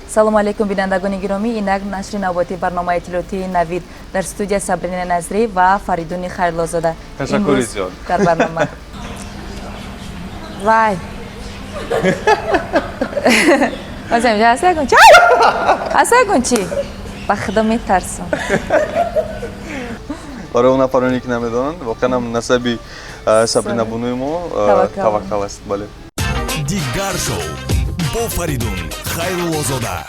Салому алейкум, бинандагони гиромӣ. Инак нашри навбатии барномаи иттилоотии «Навид». Дар студия Сабрина Назрӣ ва Фаридуни Хайруллозода. Ташаккури зиёд. Дар барнома вай ҳастягон чи, ҳастягон чи, ба худо метарсам. Барои он нафароне, ки намедонанд, воқеан ҳам насаби Сабрина бонуи мо Таваккал аст, бале. Дигар шоу бо Фаридун Хайруллозода.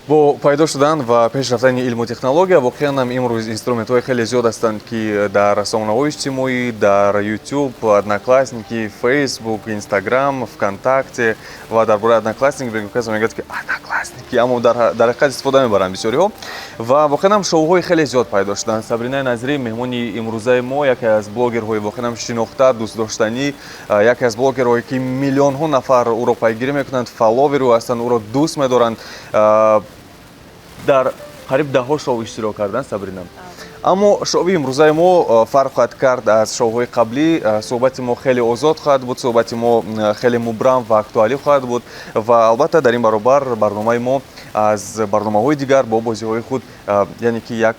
Бо пайдо шудан ва пеш рафтани илму технология, воқеан ҳам имрӯз инструментҳои хеле зиёд ҳастанд, ки дар расонаҳои иҷтимоӣ, дар Youtube, Одноклассники, Facebook, Instagram, ВКонтакте. Ва дар бораи Одноклассник бегӯ, касе мегӯяд, ки Одноклассники, аммо дар ҳақиқат истифода мебаранд бисёриҳо. Ва воқеан ҳам шоуҳои хеле зиёд пайдо шуданд. Сабринаи Назирӣ, меҳмони имрӯзаи мо, яке аз блогерҳои воқеан ҳам шинохта, дӯстдоштанӣ, яке аз блогерҳое, ки миллионҳо нафар ӯро пайгирӣ мекунанд, фолловери ӯ ҳастанд, ӯро дӯст медоранд. Дар қариб даҳҳо шоу иштирок карданд Сабрина, аммо шоуи имрӯзаи мо фарқ хоҳад кард аз шоуҳои қаблӣ. Суҳбати мо хеле озод хоҳад буд, суҳбати мо хеле мубрам ва актуалӣ хоҳад буд. Ва албатта, дар ин баробар барномаи мо аз барномаҳои дигар бо бозиҳои худ, яъне ки як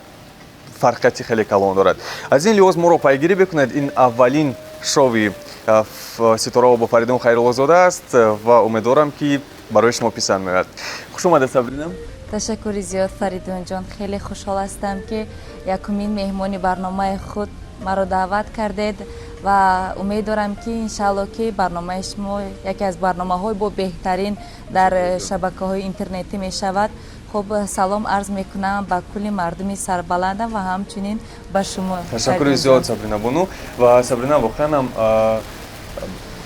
фарқияти хеле калон дорад. Аз ин лиҳоз моро пайгирӣ бикунед. Ин аввалин шоуи «Ситораҳо» бо Фаридун Хайруллозода аст ва умедворам, ки барои шумо писанд меояд. Хуш омадед, Сабрина. Ташаккури зиёд, Фаридунҷон. Хеле хушҳол ҳастам, ки якумин меҳмони барномаи худ маро даъват кардед, ва умед дорам, ки иншаалло, ки барномаи шумо яке аз барномаҳои бо беҳтарин дар шабакаҳои интернетӣ мешавад. Хуб, салом арз мекунам ба кулли мардуми сарбаландам ва ҳамчунин ба шумо. Ташаккури зиёд, Сабрина бону. Ва Сабрина, воқеан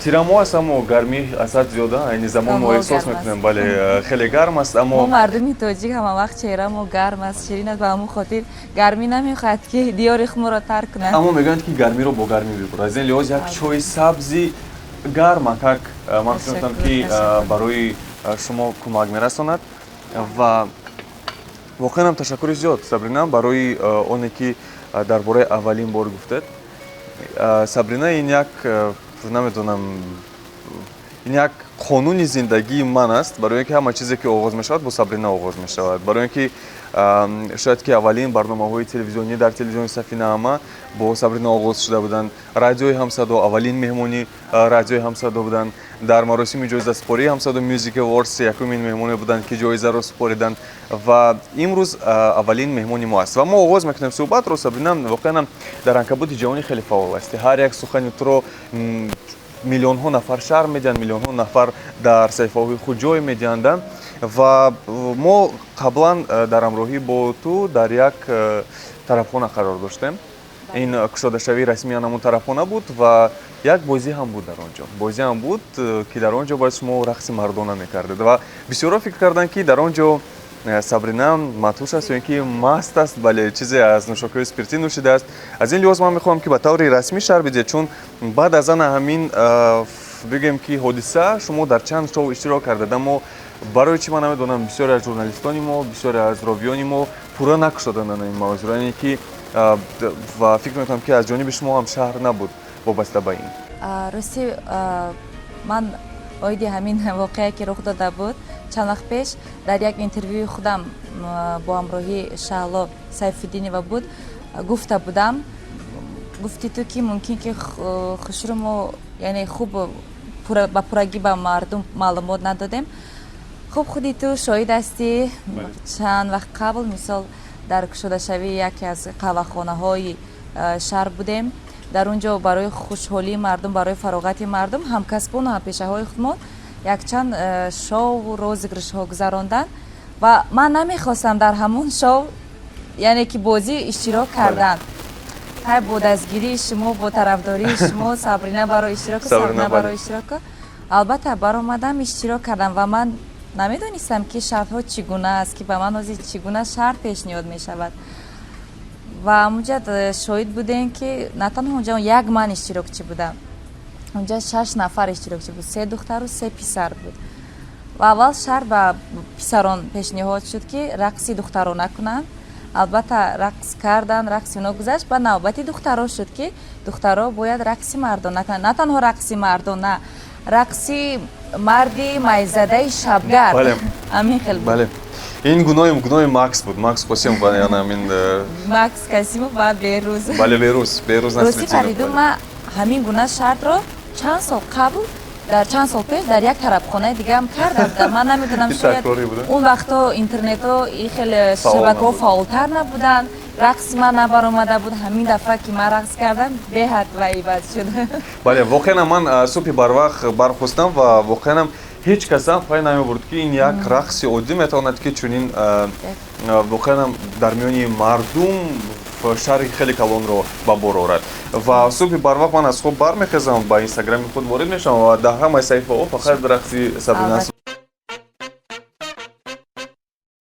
тирамоҳ аст, аммо гармӣ аз ҳад зиёда. Айни замон мо эҳсос мекунем, бале, хеле гарм аст, аммо мо мардуми тоҷик ҳама вақт чеҳрамо гарм аст, ширин аст. Ба ҳамон хотир гармӣ намехоҳад, ки диёри худро тарк кунад. Аммо мегӯянд, ки гармиро бо гармӣ бибур. Аз ин лиҳоз як чойи сабзи гарм акак ман фикр мекунам, ки барои шумо кӯмак мерасонад. Ва воқеан ҳам ташаккури зиёд, Сабрина, барои оне ки дар бораи аввалин бор гуфтед. Сабрина, ин як, намедонам, ин як қонуни зиндагии ман аст, барои ин ки ҳама чизе, ки оғоз мешавад, бо Сабрина оғоз мешавад. Барои ин ки шояд ки аввалин барномаҳои телевизионӣ дар телевизиони Сафина ҳама бо Сабрина оғоз шуда буданд. Радиои Ҳамсадо, аввалин меҳмони радиои Ҳамсадо буданд. Дар маросими ҷоизасупории Ҳамсадо Music Awards якумин меҳмоне буданд, ки ҷоизаро супориданд, ва имрӯз аввалин меҳмони мо аст ва мо оғоз мекунем суҳбатро. Сабрина, воқеан дар анкабути ҷавонӣ хеле фаъол ҳастӣ. Ҳар як сухани туро миллионҳо нафар шарҳ медиҳанд, миллионҳо нафар дар саҳифаҳои худ ҷой медиҳанд. Ва мо қаблан дар ҳамроҳӣ бо ту дар як тарафхона қарор доштем. Ин кушодашавии расмии ҳамон тарафхона буд ва як бозӣ ҳам буд дар он ҷо, бозӣ ҳам буд, ки дар он ҷо бояд шумо рақси мардона мекардед. Ва бисёрҳо фикр карданд, ки дар он ҷо Сабрина мадҳуш аст ё ин ки маст аст, бале, чизе аз нӯшокиҳои спиртӣ нӯшидааст. Аз ин лиҳоз ман мехоҳам, ки ба таври расмӣ шарҳ бидиҳед, чун баъд аз ана ҳамин, бигӯем, ки ҳодиса шумо дар чанд шоу иштирок кардед, аммо барои чӣ ман намедонам, бисёре аз журналистони мо, бисёре аз ровиёни мо пурра накушоданд ана ин мавзӯъро, яъне ки ва фикр мекунам, ки аз ҷониби шумо ҳам шарҳ набуд вобаста ба ин. Рости, ман оиди ҳамин воқеае, ки рух дода буд чанд вақт пеш, дар як интервюи худам бо ҳамроҳии Шаҳло Сайфуддинова буд, гуфта будам. Гуфти ту, ки мумкин ки хушрӯ мо, яъне хуб ба пуррагӣ ба мардум маълумот надодем. Хуб, худи ту шоҳид ҳастӣ, чанд вақт қабл, мисол, дар кушодашавии яке аз қаҳвахонаҳои шаҳр будем. Дар он ҷо барои хушҳолии мардум, барои фароғати мардум ҳамкасбону ҳампешаҳои худмон якчанд шоу, розыгрышҳо гузаронданд ва ман намехостам дар ҳамон шоу, яъне ки бозӣ, иштирок кардан. Ҳай, бо дастгирии шумо, бо тарафдории шумо, Сабрина барои иштирок, Сабрина барои иштирок, албатта, баромадам, иштирок кардам. Ва ман намедонистам, ки шартҳо чӣ гуна аст, ки ба ман ҳозир чӣ гуна шарт пешниҳод мешавад. Ва ҳамунҷа шоҳид будем, ки на танҳо унҷа як ман иштирокчӣ будам, унҷа шаш нафар иштирокчӣ буд: се духтару се писар буд. Ва аввал шарт ба писарон пешниҳод шуд, ки рақси духтарона кунанд. Албатта, рақс кардан, рақси оно гузашт, ба навбати духтаро шуд, ки духтаро бояд рақси мардона кунанд. На танҳо рақси мардона, рақси марди майзадаи шабгард. Ҳамин хел буд. Бале, ин гуноҳи Макс буд, Макс Қосимов ва яна ҳамин Макс Касимов ва Берӯз. Бале, Берӯз Рости, Насриддинов. Фаридун, ман ҳамин гуна шартро чанд сол қабл, дар чанд сол пеш дар як тарабхонаи дигаам карда будам. Ман намедонам, Ин шояд такрорӣ буда? он вақтҳо интернетҳо и хеле Фаъол шабакаҳо набуд. фаъолтар набуданд, рақси ман набаромада буд. Ҳамин дафъа ки ман рақс кардам, беҳад ва иваз шуд. Бале, воқеан ман субҳи барвақт бархостам ва воқеанам ҳеҷ касам пай намебурд, ки ин як рақси оддӣ метавонад, ки чунин воқеанам дар миёни мардум шарҳи хеле калонро ба бор орад. Ва субҳи барвақт ман аз хоб бармехезам, ба Инстаграми худ ворид мешавам ва дар ҳамаи саҳифаҳо фақат рақси Сабрина аст.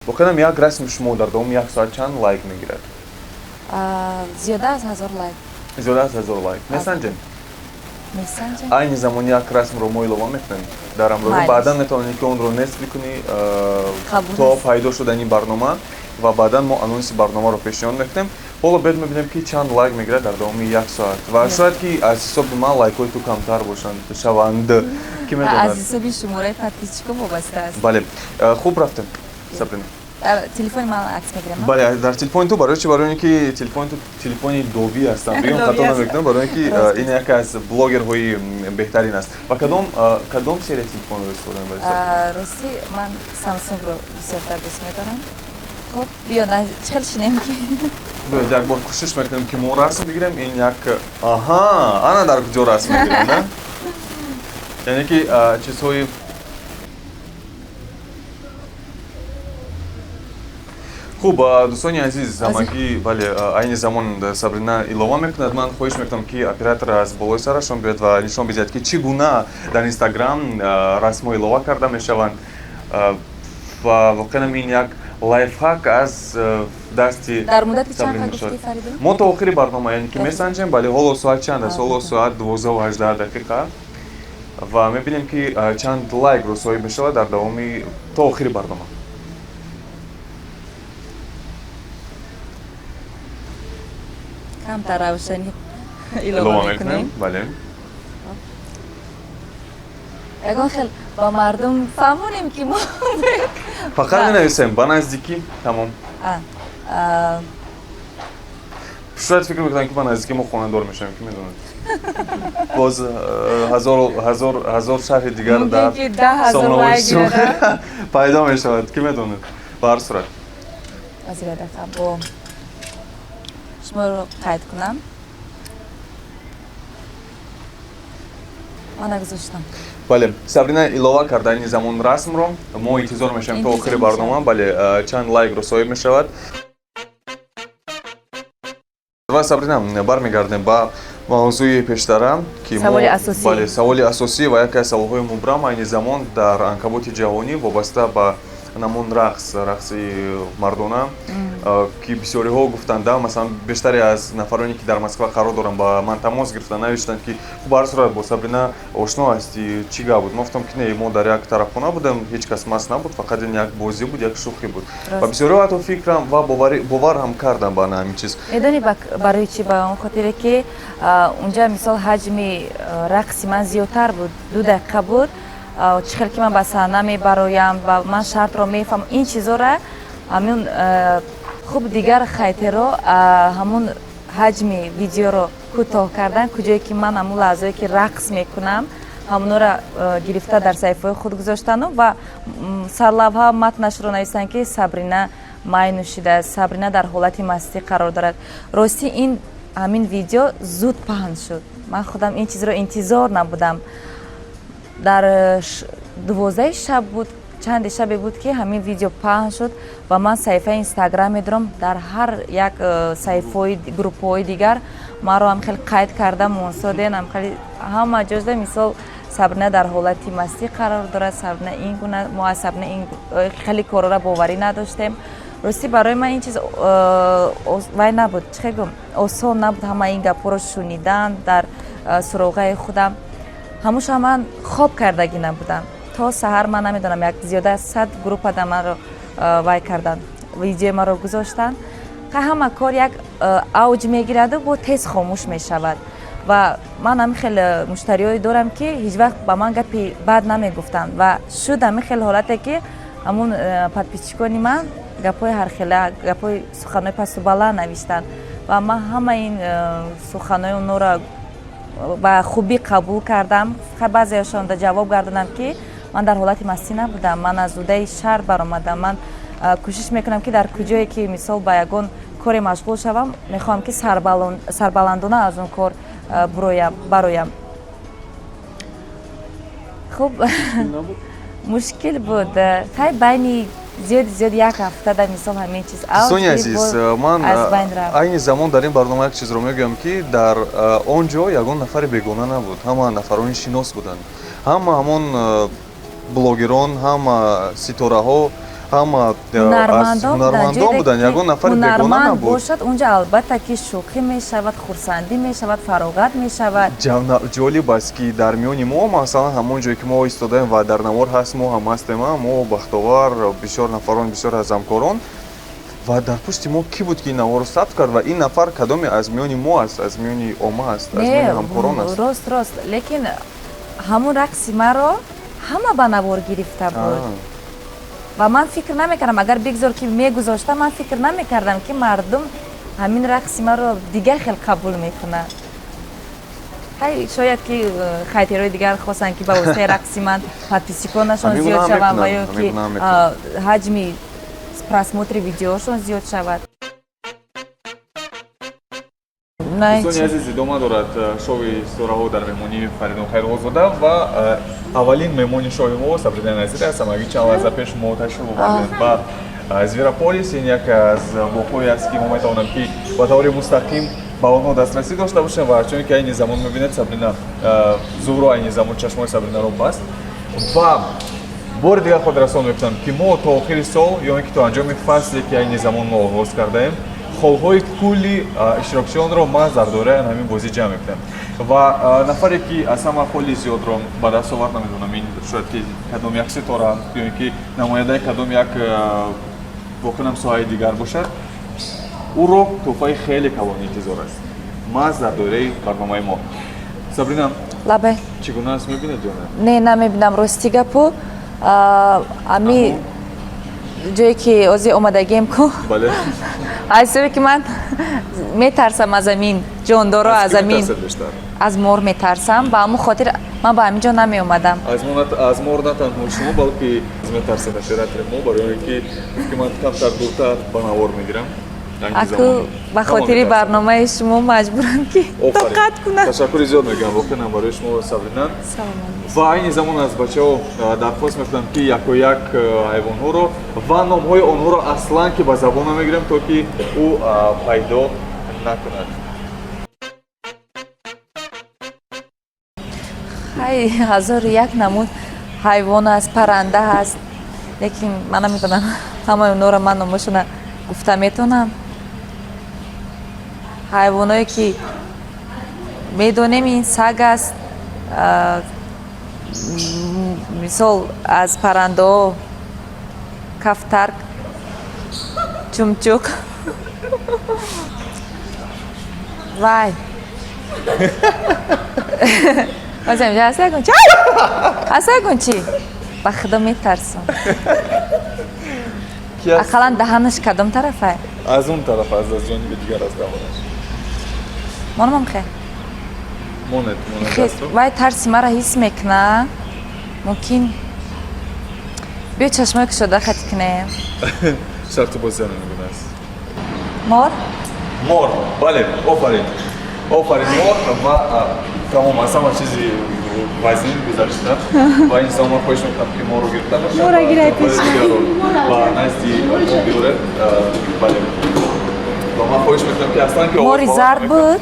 Воқеанам як расми шумо дар давоми як соат чанд лайк мегирад? Зиёда аз 1000 лайк. Зиёда аз 1000 лайк. Месанҷем? Месанҷем. Айни замон як расмро мо илова мекунем дар ҳамроҳӣ. Майли. Баъдан метавонӣ, ки онро нест бикунӣ Қабул то аст. пайдо шудани барнома, ва баъдан мо анонси барномаро пешниҳод мекунем. Ҳоло бед мебинем, ки чанд лайк мегирад дар давоми як соат, ва шояд, ки аз ҳисоби ман лайкҳои ту камтар бошанд, шаванд, ки Аз медонад. ҳисоби шумораи подписчико вобаста аст. Бале, хуб, рафтем, Сабрина. Дар телефони ман акс мегирам? Бале, дар телефони ту. Барои чи? Барои он ки телефони ту телефони довӣ ҳастам, бигӯям, хато Довӣ аст. намекунам, барои он ки Рост. ин яке аз блогерҳои беҳтарин аст. Ва кадом серия телефонро истифода мебаред? Ростӣ, ман Самсунгро бисёртар дӯст медорам. Хуб, биё, чӣ хел шинем ки Биёед, як бор кӯшиш мекунем, ки мо расм бигирем. Ин як, аҳа, ана дар куҷо расм мегирем, на? Яъне ки чизҳои хуб. Дӯстони азиз, ҳамагӣ, бале, айни замон Сабрина илова мекунад. Ман хоҳиш мекунам, ки оператор аз болои сарашон биёяд ва нишон бидиҳад, ки чӣ гуна дар Инстаграм расмҳо илова карда мешаванд. Ва воқеанам ин як лайфхак аз дасти Дар муддати чанд Сабрина гуфтӣ, мешавад. Фаридун? Мо то охири барнома, яъне ки месанҷем. Бале, ҳоло соат чанд аст? Ҳоло соат 12:18 ва мебинем, ки чанд лайкро соҳиб мешавад дар давоми то охири барнома. Камтар равшанӣ илова илова мекунем. мекунем. Бале. Ягон хел ба мардум фаҳмонем, ки мо Фақат менависем «ба наздикӣ», тамом. А, а, Шояд фикр мекунам, ки ба наздикӣ мо хонадор мешавем, ки медонад, боз ҳазор шарҳи дигар Мумкин дар ки 10 000 сомонаҳои лайк иҷтимоӣ гирад. пайдо мешавад, ки медонад. Ба ҳар сурат. Аз як дақиқа бо шуморо қайд кунам. Ман нагузоштам. Бале, Сабрина илова карда айни замон расмро. Мо интизор мешавем то Интизор охири мешавем. барнома. Бале, чанд лайкро соҳиб мешавад. Ва, Сабрина, бармегардем ба мавзӯи пештара, ки мо Саволи асосӣ. Бале, саволи асосӣ ва яке аз саволҳои мубрам айни замон дар анкаботи ҷаҳонӣ вобаста ба намун рақс, рақси мардона, ки бисёриҳо гуфтанд, да, масалан, бештаре аз нафароне, ки дар Москва қарор доранд, ба ман тамос гирифтанд, навиштанд, ки хуб, ҳар сурат бо Сабрина ошно ҳастӣ, чӣ гап буд? Мо гуфтам, ки не, мо дар як тарафхона будем, ҳеҷ кас маст набуд, фақат ин як бозӣ буд, як шӯхӣ буд. Ва бисёриҳо ҳатто фикрам ва бовар ҳам кардам ба ҳамин чиз. Медонӣ барои чӣ? Ба он хотире, ки унҷа, мисол, ҳаҷми рақси ман зиёдтар буд, 2 дақиқа буд. Чӣ хел ки ман ба саҳна мебароям ва ман шартро мефаҳмам, ин чизора ҳамин хуб дигар хайтеро ҳамун ҳаҷми видеоро кӯтоҳ кардан, куҷое ки ман ҳамун лаҳзое ки рақс мекунам, ҳамонора гирифта дар саҳифаҳои худ гузоштану ва сарлавҳа матнашро нависанд, ки Сабрина май нӯшидааст, Сабрина дар ҳолати мастӣ қарор дорад. Ростӣ, ин ҳамин видео зуд паҳн шуд. Ман худам ин чизро интизор набудам. Дар 12-и шаб буд, чанде шабе буд, ки ҳамин видео паҳн шуд ва ман саҳифаи Инстаграм медорам, дар ҳар як саҳифаҳои группаҳои дигар маро ҳам хеле қайд карда монсоден, ҳам хеле ҳама ҷозда, мисол, Сабрина дар ҳолати мастӣ қарор дорад, Сабрина ин гуна. Мо аз Сабрина ин хеле корора боварӣ надоштем. Ростӣ, барои ман ин чиз вай набуд, чӣ хел гӯм, осон набуд ҳама ин гапҳоро шунидан дар суроғаи худам. Ҳамуша ман хоб кардагӣ набудам то саҳар. Ман намедонам, як зиёда аз 100 группада маро вай карданд, видеои маро гузоштанд. Ҳама кор як авҷ мегираду бо тез хомӯш мешавад. Ва ман ҳамин хел муштариҳое дорам, ки ҳеҷ вақт ба ман гапи бад намегуфтанд, ва шуд ҳамин хел ҳолате, ки ҳамун подписчикони ман гапҳои ҳархела, гапҳои суханҳои пасту баланд навиштанд, ва ман ҳама ин суханҳои онҳоро ба хубӣ қабул кардам. Баъзеашонда ҷавоб гардонам, ки ман дар ҳолати мастӣ набудам, ман аз уҳдаи шаҳр баромадам. Ман кӯшиш мекунам, ки дар куҷое ки, мисол, ба ягон коре машғул шавам, мехоҳам, ки сарбаландона аз он кор бароям. Хуб, мушкил буд. Хай, байни зиёди зиёд як ҳафта да, мисол, ҳамин чиз. Дӯстони азиз, ман айни замон дар ин барнома як чизро мегӯям, ки дар он ҷо ягон нафари бегона набуд, ҳама нафарони шинос буданд, ҳама ҳамон блогерон, ҳама ситораҳо, ҳама ҳунармандон буданд, ягон нафари бегона набуд. Бошад, унҷа албатта ки шӯхӣ мешавад, хурсандӣ мешавад, фароғат мешавад. Ҷолиб аст, ки дар миёни мо, масалан, ҳамон ҷое ки мо истодаем ва дар навор ҳаст, мо ҳам ҳастем, мо, Бахтовар, бисёр нафарон, бисёр аз ҳамкорон, ва дар пушти мо кӣ буд, ки ин наворро сабт кард, ва ин нафар кадоме аз миёни мо аст, аз миёни омма аст, аз миёни ҳамкорон аст? Рост, рост, лекин ҳамун рақси маро ҳама ба навор гирифта буд, ва ман фикр намекардам, агар бигзор ки мегузоштам, ман фикр намекардам, ки мардум ҳамин рақси маро дигар хел қабул мекунад. Хай, шояд ки хайтерои дигар хостанд, ки ба воситаи рақси ман подписчиконашон зиёд шаванд ва ё ки ҳаҷми просмотри видеошон зиёд шавад. Дӯстони азиз, идома дорад шоуи ситораҳо дар меҳмонии Фаридун Хайруллозода, ва аввалин меҳмони шоуи мо Сабрина Назир аст. Ҳамагӣ чанд лаҳза пеш мо ташриф овардем ба Зверополис. Ин яке аз боғҳое аст, ки мо метавонем, ки ба таври мустақим ба онҳо дастрасӣ дошта бошем. Ва чуне ки айни замон мебинед, Сабрина зуҳро айни замон чашмои Сабринаро баст. Ва бори дигар хотиррасон мекунам, ки мо то охири сол ё ин ки то анҷоми фасле, ки айни замон мо оғоз кардаем, холҳои кулли иштирокчиёнро маҳз дар доираи ҳамин бозӣ ҷамъ мекунем. Ва нафаре, ки аз ҳама холи зиёдро ба даст овард, намедонам, ин шояд ки кадом як ситора ё ин ки намояндаи кадом як воқеан соҳаи дигар бошад, ӯро тӯҳфаи хеле калон интизор аст, маҳз дар доираи барномаи мо. Сабрина. Лабе. Чӣ гуна аст, мебинед ё не? Не, намебинам, рости гапу. Ами ҷое ки ҳозир омадагием ку, аз ҳисобе ки ман метарсам аз амин ҷондоро, аз амин, аз мор метарсам, ба ҳамун хотир ман ба ҳамин ҷо намеомадам. Аз мор на танҳо шумо, балки метарсад оператори мо, барои он ки ман камтар дуртар ба навор мегирам. Аку ба хотири барномаи шумо маҷбурам, ки тоқат кунам. Ташаккури зиёд мегӯям воқеан барои шумо, Сабрина. Ва айни замон аз бачаҳо дархост мекунам, ки яко як ҳайвонҳоро ва номҳои онҳоро аслан ки ба забон намегирем, то ки ӯ пайдо накунад. Хай, ҳазору як намуд ҳайвон аст, парранда ҳаст, лекин ман намедонам, ҳамаи онҳоро ман номошона гуфта метавонам. Ҳайвоное ки медонем, ин саг аст, мисол, аз паррандаҳо кафтар, чумчуқ, вай ҳаст ягон чи, ҳаст ягон чи, ба худо метарсам. Ақаллан даҳанаш кадом тарафа? Аз он тараф аст, аз ҷониби дигар аз даҳонаш. Монамам хе? Монед, монед. Вай тарси маро ҳис мекуна, мумкин. Биё, чашмои кушода хати кунем. Шарти бозӣ намегуна аст. Мор. Мор, бале, офарин, офарин, мор. Ва тамом, аз ҳама чизи вазнин гузашта, ва ин замон ман хоҳиш мекунам, ки моро гирифта бошад. Мора гирай пеш. Ба назди мо биёред. Бале, ва ман хоҳиш мекунам, ки аслан ки мори зард буд.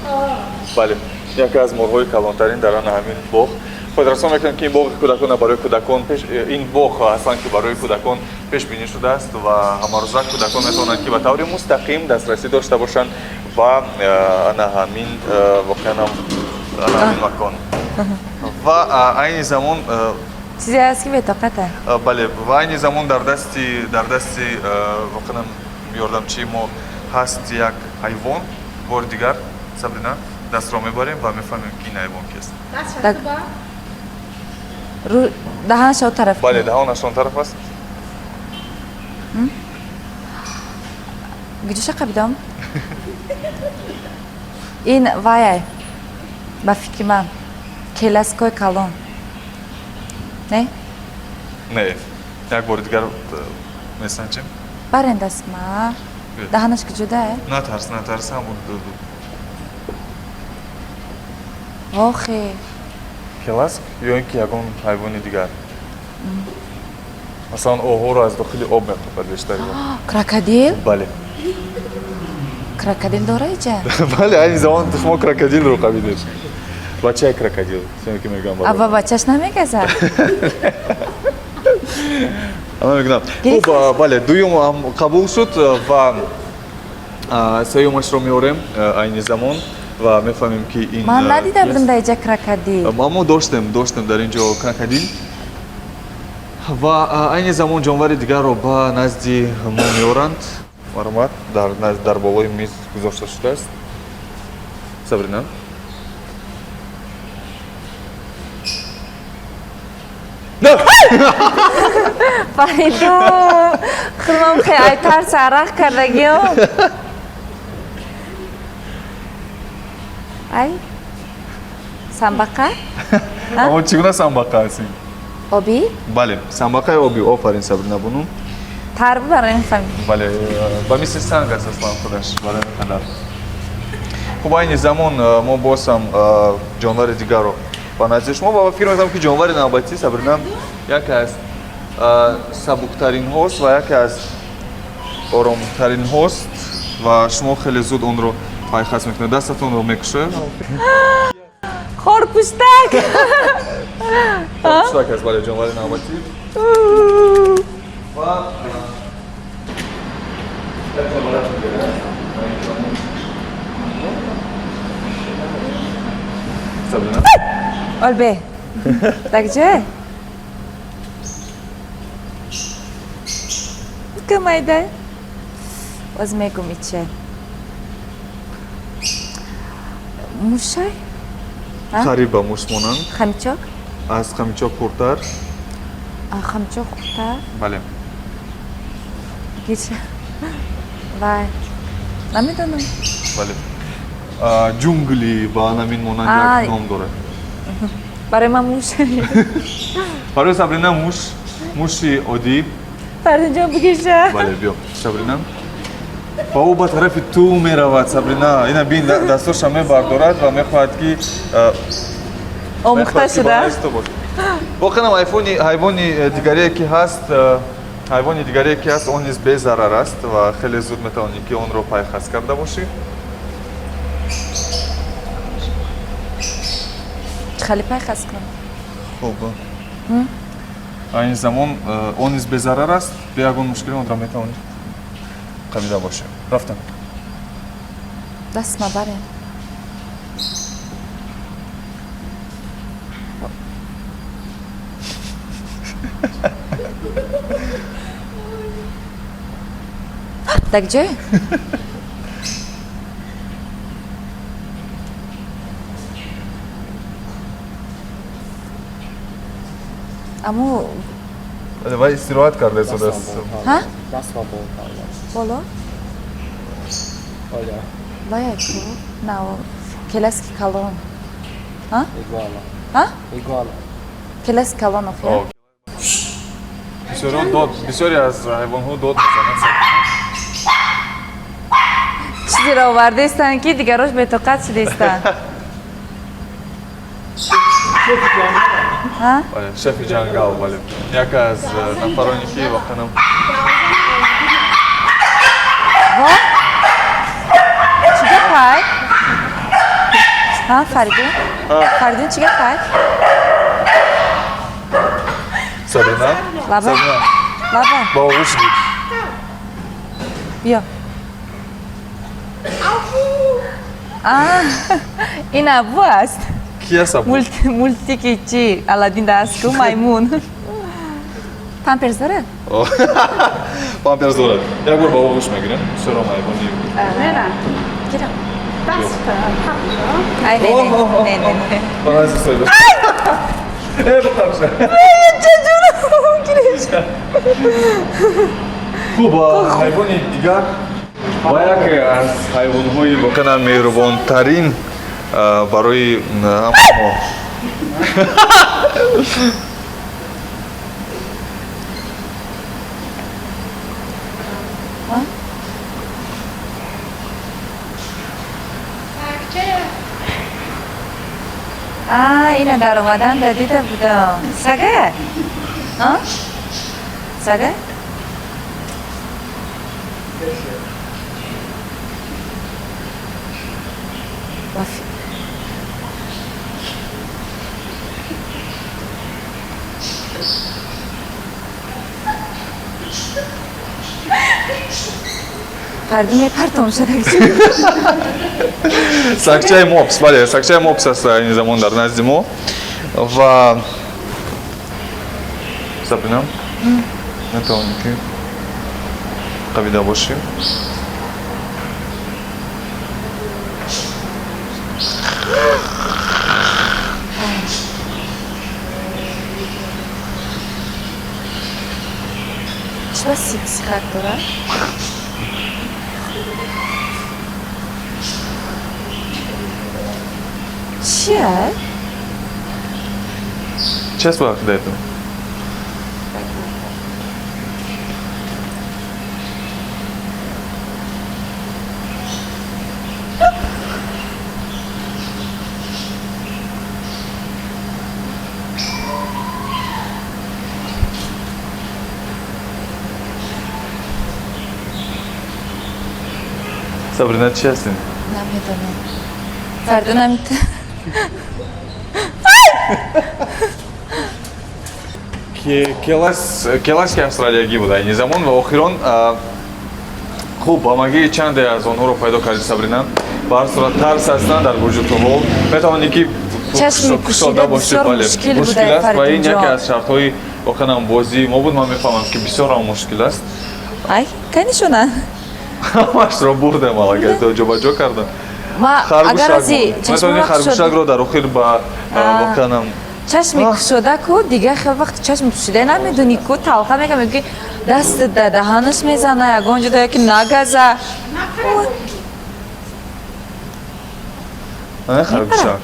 Бале, яке аз морҳои калонтарин дар ана ҳамин боғ. Хотиррасон мекунам, ки ин боғи кӯдакона барои кӯдакон пеш, ин боғ аслан ки барои кӯдакон пешбинӣ шудааст, ва ҳамарӯза кӯдакон метавонанд, ки ба таври мустақим дастрасӣ дошта бошанд ба ана ҳамин, воқеан ана ҳамин макон. Ва айни замон чизе ҳаст, ки бетоқата. Бале, ва айни замон дар дасти воқеан ёрдамчии мо Ҳаст як ҳайвон. Бори дигар, Сабрина, дастро мебарем ва мефаҳмем, ки ин ҳайвон кист. Даҳанаш он тараф. Бале, даҳонаш он тараф аст. Гиҷоша қабидам? Ин ваяй, ба фикри ман, келаскои калон, не? Не, як бори дигар месанҷем. Барен дастма. Даҳанаш куҷодае? Натарс, натарс, ҳамун. Охе. Келаск ё ин ки ягон ҳайвони дигар, масалан, оҳуро аз дохили об меқапад бештари. Крокодил? Бале. Крокодил дора иҷа? Бале, айни замон шумо крокодилро қабидед, бачаи крокодил ки мегӯям. А ба бачаш намегазад? Мегӯям. Хуб, бале, дуюм қабул шуд ва сеюмашро меорем айни замон ва мефаҳмем, ки ин Ман надида будам дар иҷа крокодил. Мо доштем дар ин ҷо крокодил ва айни замон ҷонвари дигарро ба назди мо меоранд. Марҳамат, дар болои миз гузошта шудааст. Сабрина. Фаридун, худмам хе ай тарс арақ кардагиём. Ай, самбақа. Аммо чӣ гуна самбақа аст ин? Обӣ. Бале, самбақаи обӣ. Офарин, Сабрина бону. Тар барои мефаҳмӣ. Бале, ба мисли санг аст аслан худаш, барои қадар. Хуб, айни замон мо боз ҳам ҷонвари дигарро ба назди шумо ва фикр мекунам, ки ҷонвари навбатӣ, Сабрина, яке аз сабуктаринҳост ва яке аз оромтаринҳост ва шумо хеле зуд онро пайхас мекунед, дастатонро мекушоед. Хорпуштак. Хорпуштак аст, бале, ҷонвари навбатӣ. Ва Сабрина. Олбе, дар ҷое камайдай, боз мегум иче мушай. Қариб ба муш монанд. Хамичок. Аз хамичок хурдтар. Хамичок хурдтар? Бале. Гича, вай, намедонам. Бале, ҷунгли ба анамин монанд як ном дорад. Барои ман муш. Барои Сабрина муш, муши оддӣ. Фаридунҷон, бигиша. Бале, биё, Сабрина. Ва ӯ ба тарафи ту меравад, Сабрина. Ина бин, дастоша мебардорад ва мехоҳад, ки омӯхта шуда. Воқеан ҳайвони дигаре ки ҳаст, ҳайвони дигаре ки ҳаст, он низ безарар аст ва хеле зуд метавонӣ, ки онро пайхас карда бошӣ. Хеле пайхас кунам? Хуб, айни замон он низ безарар аст, бе ягон мушкилӣ онро метавонӣ қабида бошӣ. Рафтам. Даст мабарем. Дар ҷое? Аму. Вай истироҳат карда истодааст. Боло. Вай ку на, келаски калон. Келаски калон охи. Бисёриҳо дод, бисёре аз ҳайвонҳо дод мезананд. Чизеро овардаистанд, ки дигарош бетоқат шудаистанд. Шефи ҷангал, бале, яке аз нафароне, ки воқеан Во, чӣ гапай? Фаридун, Фаридун, чӣ гапай? Сабрина. Лаба, лаба. Ба оғӯш буд. Биё. Ин абу аст. Ки аст абу? Мультики чи, Аладдин да аст ку, маймун. Памперс дорад? Памперс дорад. Як бор ба оғӯш мегирем. Бисёрам ҳайвони. Мера. Гирам. Даст қапшо. Ай, не, не, не, не. Ба назди соҳиба. Э, биқапша. Хуб, ҳайвони дигар ва яке аз ҳайвонҳои воқеан меҳрубонтарин барои ҳама мо. А, ина дар омадан да дида будам. Сага? А? Сага? Фарди мепартом шуда. Сагчаи мопс, бале, сагчаи мопс аст айни замон дар назди мо. Ва Сабрина, метавонӣ ки қабида бошӣ. Чӣ сиксикак дорад? Чия? Чӣ аст ба ақидаи ту? Сабрина, чӣ ҳастин? Намедонам. Фарду намит. Келас, келаски австралиягӣ буд айни замон ва охирон. Хуб, ҳамагӣ чанде аз онҳоро пайдо кардӣ, Сабрина. Ба ҳар сурат тарс ҳастанд дар вуҷуд ҳол. Метавонӣ ки Чашми кушода пӯшида бошӣ, бисёр бале. Мушкил Мушкил буда, аст ва ин Фаридунҷон. яке аз шартҳои воқеан бозии мо буд. Ман мефаҳмам, ки бисёрам мушкил аст. Ай, канишона. Ҳамашро бурдем, аллакай ҷобаҷо кардам. Ма агар Харгӯшак ази метавонӣ чашмама кушода харгӯшакро дар охир ба воқеанам чашми кушода ку дигар хел вақт чашми пӯшида намедонӣ ку талха мека мегӯи даст да даҳанаш мезана ягон ҷо да яки нагаза. Не, харгӯшак.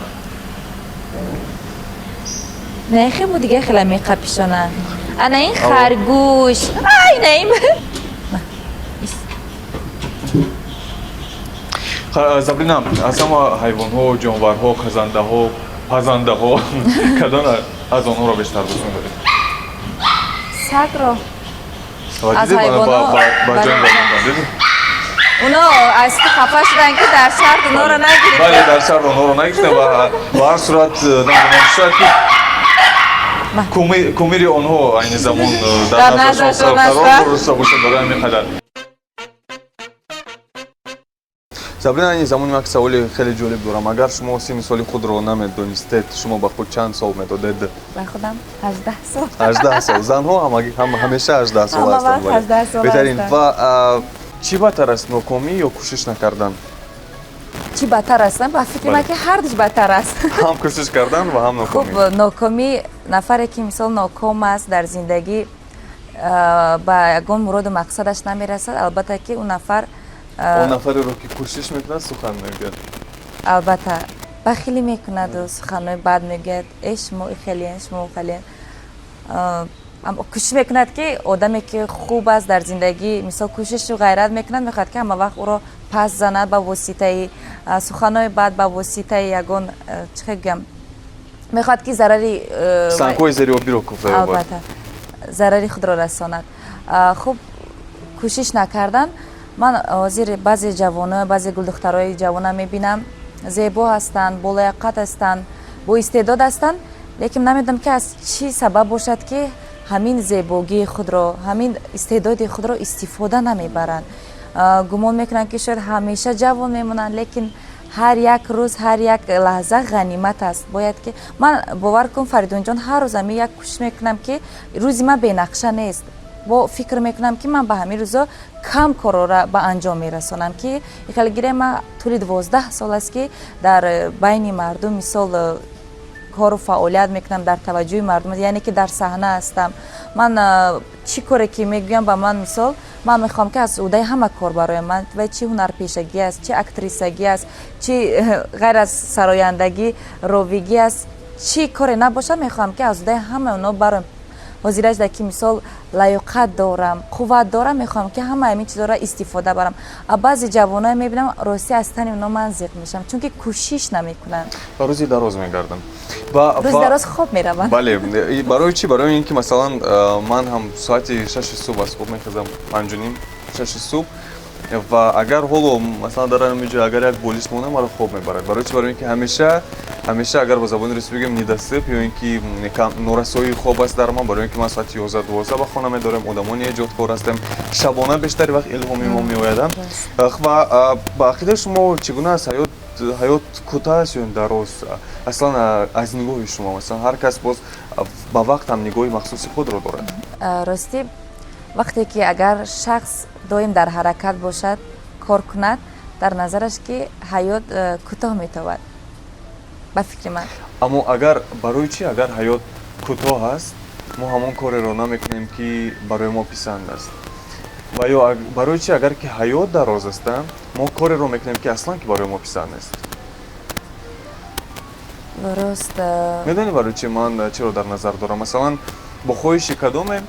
Не, хебу дигар хела меқапишона. Ана ин харгӯш. Ай, на ин. Сабрина, аз ҳама ҳайвонҳо, ҷонварҳо, хазандаҳо, пазандаҳо кадом аз онҳоро бештар дӯст медоред? Сагро. Ва Аз дидед, ҳайвонҳо, ба бале. ҷон баромаданд, дидед? Уно аз ту хафа шуданд ки дар шарт уноро нагирифтанд. Бале, дар шарт онҳоро нагирифтем ва ба ҳар сурат намедонам, шояд ки кумири онҳо айни замон дар Дар наздашон наздашон қарор аст. дошта бошад, барои ҳамин қадар. Сабрина, айни замон як саволи хеле ҷолиб дорам. Агар шумо синни соли худро намедонистед, шумо ба худ чанд сол медодед? Ба худам 18 сол. 18 сол. Занҳо ҳамеша 18 сол Ҳама ҳастанд. вақт Бале. 18 сола Беҳтарин. ҳастанд. Ва чӣ бадтар аст, нокомӣ ё кӯшиш накардан? Чӣ бадтар аст? Ба фикри ман Бале. ки ҳардуш бадтар аст. Ҳам кӯшиш кардан ва ҳам Хуб, нокомӣ. Нокомӣ, нафаре ки мисол ноком аст дар зиндагӣ, ба ягон муроду мақсадаш намерасад, албатта ки ӯ нафар Он нафареро ки кӯшиш мекунад, сухан мегӯяд. Албатта, бахилӣ мекунаду суханҳои бад мегӯяд: э, шумо ихелиен, шумо ухелиен. Кӯшиш мекунад ки одаме ки хуб аст дар зиндагӣ, мисол кӯшишу ғайрат мекунад, мехоҳад ки ҳама вақт ӯро пас занад ба воситаи суханҳои бад, ба воситаи ягон чӣ хел гӯям, мехоҳад ки зарари Сангҳои зериобиро куфта ёбад. Албатта, зарари худро расонад. Хуб, кӯшиш накардан, ман ҳозир баъзе ҷавоно, баъзе гулдухтарои ҷавона мебинам, зебо ҳастанд, болояқат ҳастанд, боистеъдод ҳастанд, лекин намедонам ки аз чӣ сабаб бошад ки ҳамин зебогии худро, ҳамин истеъдоди худро истифода намебаранд. Гумон мекунанд ки шояд ҳамеша ҷавон мемонанд, лекин ҳар як рӯз, ҳар як лаҳза ғанимат аст. Бояд ки ман, бовар кун, Фаридунҷон, ҳар рӯз ами як кӯшиш мекунам ки рӯзи ман бенақша нест. Бо фикр мекунам, ки ман ба ҳамин рӯзо кам корора ба анҷом мерасонам, ки хеле гирем, ман тӯли 12 сол аст, ки дар байни мардум, мисол, кору фаъолият мекунам, дар таваҷҷӯҳи мардум, яъне ки дар саҳна ҳастам. Ман чӣ коре ки мегӯям ба ман, мисол, ман мехоҳам, ки аз уҳдаи ҳама кор бароям. Ман вай чӣ ҳунарпешагӣ аст, чӣ актрисагӣ аст, чӣ ғайр аз сарояндагӣ, ровигӣ аст, чӣ коре набошад, мехоҳам, ки аз уҳдаи ҳамаи онҳо бароям. Ҳозираш ки, мисол, лаёқат дорам, қувват дорам, мехоҳам, ки ҳама ҳамин чизҳоро истифода барам. А баъзе ҷавоное мебинам, ростӣ, аз тани онҳо ман зиқ мешавам, чунки кӯшиш намекунанд. Ва рӯзи дароз мегардам. Рӯзи дароз хоб мераванд. Бале, барои чӣ? Барои ин ки, масалан, ман ҳам соати 6-и субҳ аз хоб мехезам, 5:30, 6-и субҳ. Ва агар ҳоло, масалан, дар ҳамин ҷо агар як болиш монам, маро хоб мебарад. Барои чӣ? Барои ин ки ҳамеша, ҳамеша, агар ба забони русӣ бигӯем, недосып ё ин ки норасоии хоб аст дар ман. Барои ин ки ман соати 11, 12 ба хона медорем, одамони эҷодкор ҳастем, шабона бештари вақт илҳоми мо меояд. Ва ба ақидаи шумо, чӣ гуна аст ҳаёт? Ҳаёт кӯтоҳ аст ё дароз аслан, аз нигоҳи шумо? Масалан, ҳар кас боз ба вақт ҳам нигоҳи махсуси худро дорад. Ростӣ, вақте ки агар шахс доим дар ҳаракат бошад, кор кунад, дар назараш ки ҳаёт кӯтоҳ метобад, ба фикри ман. Аммо агар, барои чӣ, агар ҳаёт кӯтоҳ аст, мо ҳамон кореро намекунем, ки барои мо писанд аст? Ва ё барои чӣ, агар ки ҳаёт дароз аст, мо кореро мекунем, ки аслан ки барои мо писанд нест? Рост. Медонӣ, барои чӣ ман чиро дар назар дорам? Масалан, бо хоҳиши кадоме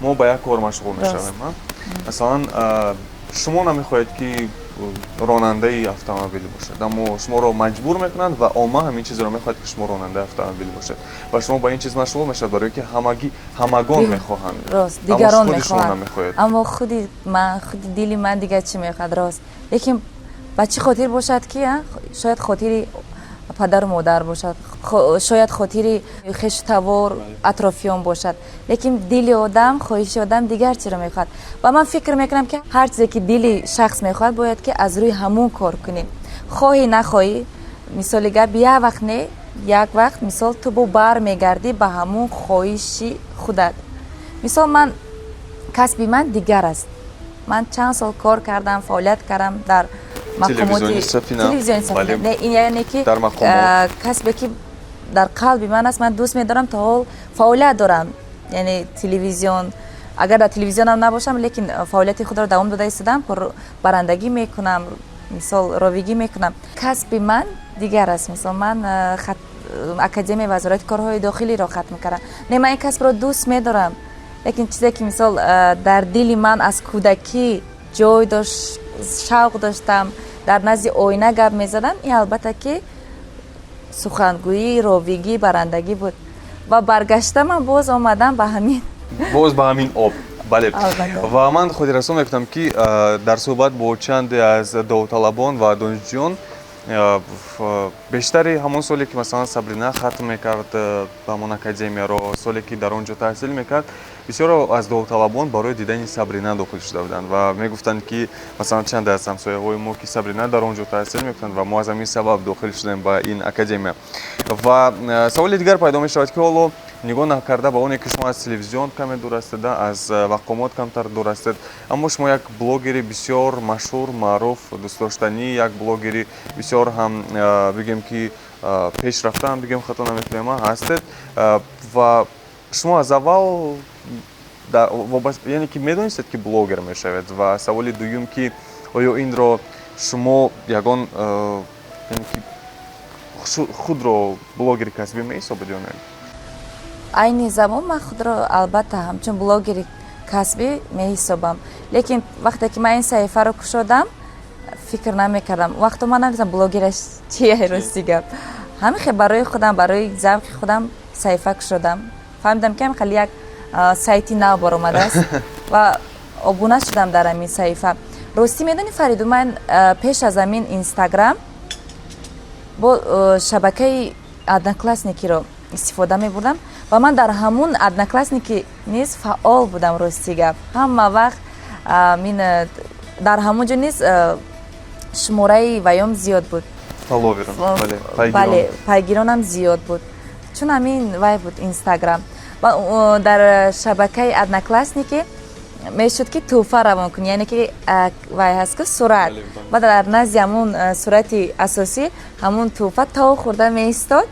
мо ба як кор машғул мешавем? Масалан, шумо намехоҳед, ки ронандаи автомобил бошед, аммо шуморо маҷбур мекунанд ва омма ҳамин чизро мехоҳад, ки шумо ронандаи автомобил бошед, ва шумо ба ин чиз машғул мешавед, барое ки ҳамагӣ, ҳамагон мехоҳанд. Рост, дигарон мехоҳанд. Аммо худи ман, худи дили ман дигар чӣ мехоҳад, рост. Лекин ба чӣ хотир бошад, ки шояд хотири падару модар бошад, шояд хотири хешу тавор, атрофиён бошад, лекин дили одам, хоҳиши одам дигар чиро мехоҳад. Ва ман фикр мекунам, ки ҳар чизе ки дили шахс мехоҳад, бояд ки аз рӯи ҳамун кор кунӣ, хоҳӣ нахоҳӣ. Мисоли гап, як вақт не, як вақт, мисол, ту бо бар мегардӣ ба ҳамун хоҳиши худат. Мисол, ман касби ман дигар аст. Ман чанд сол кор кардам, фаъолият кардам дар телевизиони Сафина. Не, ин яъне ки касбе ки дар қалби ман аст, ман дӯст медорам, то ҳол фаъолият дорам, яъне телевизион. Агар дар телевизионам набошам, лекин фаъолияти худро давом дода истодам, барандагӣ мекунам, мисол, ровигӣ мекунам. Касби ман дигар аст. Мисол, ман академияи вазорати корҳои дохилиро хатм кардам. Не, ман ин касбро дӯст медорам, лекин чизе ки, мисол, дар дили ман аз кӯдакӣ ҷой дошт, шавқ доштам, дар назди оина гап мезадам, ин албатта ки сухангӯӣ, ровигӣ, барандагӣ буд. Ва баргашта ман боз омадам ба ҳамин. Боз ба ҳамин об, бале. Ва ман хотиррасон мекунам, ки дар суҳбат бо чанде аз довталабон ва донишҷӯён, бештари ҳамон соле ки, масалан, Сабрина хатм мекард ҳамон академияро, соле ки дар он ҷо таҳсил мекард, бисёро аз довталабон барои дидани Сабрина дохил шуда буданд ва мегуфтанд, ки масалан, чанде аз ҳамсояҳои мо, ки Сабрина дар он ҷо таҳсил мекунанд ва мо аз ҳамин сабаб дохил шудем ба ин академия. Ва саволи дигар пайдо мешавад, ки ҳоло, нигоҳ накарда ба оне ки шумо аз телевизион каме дур ҳастед, аз мақомот камтар дур ҳастед, аммо шумо як блогери бисёр машҳур, маъруф, дӯстдоштанӣ, як блогери бисёр ҳам, бигем ки, пешрафта ҳам бигем, хато намекунем, ҳастед. Ва шумо аз аввал, яъне ки, медонистед, ки блогер мешавед? Ва саволи дуюм, ки оё инро шумо ягон, яъне ки, худро блогери касбӣ меҳисобед ё не? Айни замон ман худро, албатта, ҳамчун блогери касбӣ меҳисобам, лекин вақте ки ман ин саҳифаро кушодам, фикр намекардам. Вақто ман намедонам, блогераш чия, рости гап. Ҳамин хел барои худам, барои завқи худам саҳифа кушодам. Фаҳмидам, ки ҳамин хел як сайти нав баромадааст ва обуна шудам дар ҳамин саҳифа. Ростӣ, медонӣ, Фариду, ман пеш аз ҳамин Инстаграм бо шабакаи Одноклассникиро истифода мебурдам ва ман дар ҳамун Одноклассники низ фаъол будам. Рости гап, ҳама вақт мин дар ҳамун ҷо низ шумораи ваём зиёд буд. Бале, пайгиронам зиёд буд, чун ҳамин вай буд, Инстаграм. Дар шабакаи Одноклассники. Мешуд, ки тӯҳфа равон кунӣ, яъне ки вай ҳаст, ки сурат ва дар назди ҳамун сурати асосӣ ҳамун тӯҳфа то хӯрда меистод.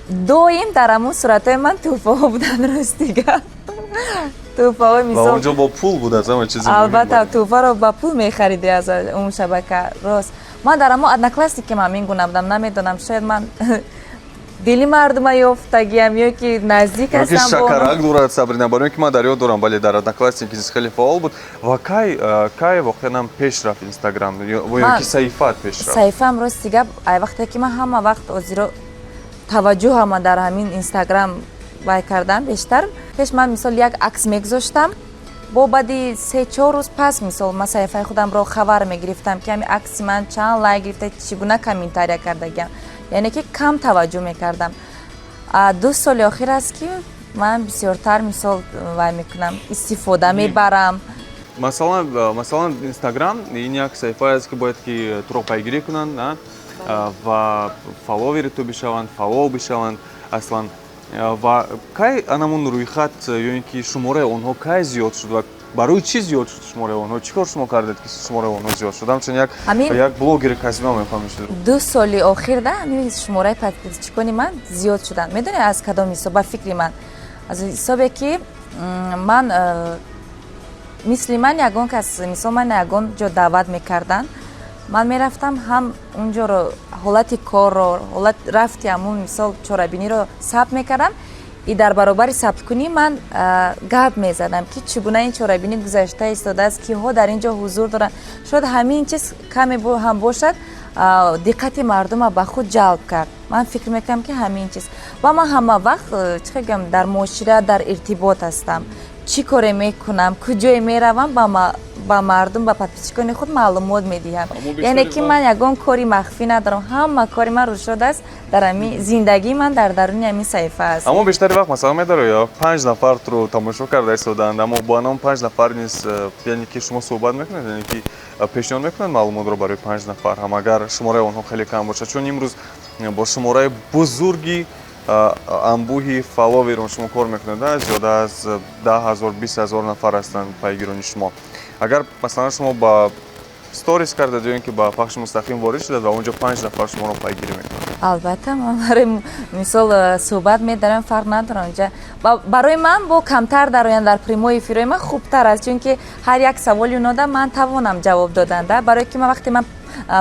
Доим дар ҳамун суратҳои ман тӯҳфаҳо буданд. Рости гап, тӯҳфаҳои мисол онҷо бо пул буд, аз ҳама чизи. Албатта, тӯҳфаро ба пул мехаридӣ аз он шабака. Рост, ман дар ҳамон Одноклассники м ҳамин гуна будам. Намедонам, шояд ман дили мардума ёфтагиам ё ки наздик ҳастам. Шакарак дорад Сабрина, барои ин ки ман дар ёд дорам, бале, дар Одноклассники хеле фаъол буд. Ва кай воқеан пеш рафт Инстаграм ё ки саҳифаат пеш рафт? Саҳифаам, рости гап, ай вақте ки ман ҳама вақт озиро таваҷҷӯҳама дар ҳамин Инстаграм вай кардам бештар. Пеш ман, мисол, як акс мегузоштам, бо баъди 3-4 рӯз пас, мисол, ман саҳифаи худамро хабар мегирифтам, ки ҳамин акси ман чанд лайк гирифта, чӣ гуна комментария кардагиам, яъне ки кам таваҷҷӯҳ мекардам. 2 соли охир аст, ки ман бисёртар, мисол, вай мекунам, истифода мебарам. Масалан, Инстаграм ин як саҳифае аст, ки бояд ки туро пайгирӣ кунанд ва фолловери ту бишаванд, фаъол бишаванд аслан. Ва кай анамун рӯйхат ё ин ки шумораи онҳо кай зиёд шуд ва барои чӣ зиёд шуд шумораи онҳо? Чӣ кор шумо кардед, ки шумораи онҳо зиёд шуд? Ҳамчун як блогери касбӣ ман мехоҳам. 2 соли охир да ҳамин шумораи подписчикони ман зиёд шуданд. Медонед, аз кадом ҳисоб? Ба фикри ман, аз ҳисобе ки ман мисли ман ягон кас, мисол, ман ягон ҷо даъват мекарданд, ман мерафтам, ҳам унҷоро, ҳолати корро, ҳолат рафти ҳамун, мисол, чорабиниро сабт мекардам и дар баробари сабткунӣ ман гап мезадам, ки чӣ гуна ин чорабинӣ гузашта истодааст, киҳо дар ин ҷо ҳузур доранд. Шояд ҳамин чиз каме ҳам бошад, диққати мардума ба худ ҷалб кард. Ман фикр мекунам, ки ҳамин чиз. Ва ман ҳама вақт, чӣ гӯям, дар муошират, дар иртибот ҳастам. Чӣ коре мекунам, куҷое меравам, ба мардум, ба подписчикони худ маълумот медиҳам. Яъне ки ман ягон кори махфӣ надорам, ҳама кори ман рӯшод аст, дар ҳами зиндагии ман дар даруни ҳамин саҳифа аст. Аммо бештари вақт, масалан, медаро, панҷ нафар туро тамошо карда истодаанд, аммо бо анон 5 нафар низ, яъне ки шумо суҳбат мекунед, яъне ки пешниҳод мекунед маълумотро барои 5 нафар ҳам, агар шумораи онҳо хеле кам бошад, чун имрӯз бо шумораи бузурги, анбӯҳи фолловерон шумо кор мекунед, зиёда аз 10 000, 20 000 нафар ҳастанд пайгирони шумо. Агар, масалан, шумо ба сторис кардед ё ин ки ба пахши мустақим ворид шудед ва онҷо 5 нафар шуморо пайгирӣ мекунанд? Албатта, ман барои мисол суҳбат медарам, фарқ надорам. Онҷа барои ман бо камтар дароянд дар прямой эфирҳои ман хубтар аст, чунки ҳар як саволи онода ман тавонам ҷавоб доданда. Барое ки ман вақте ман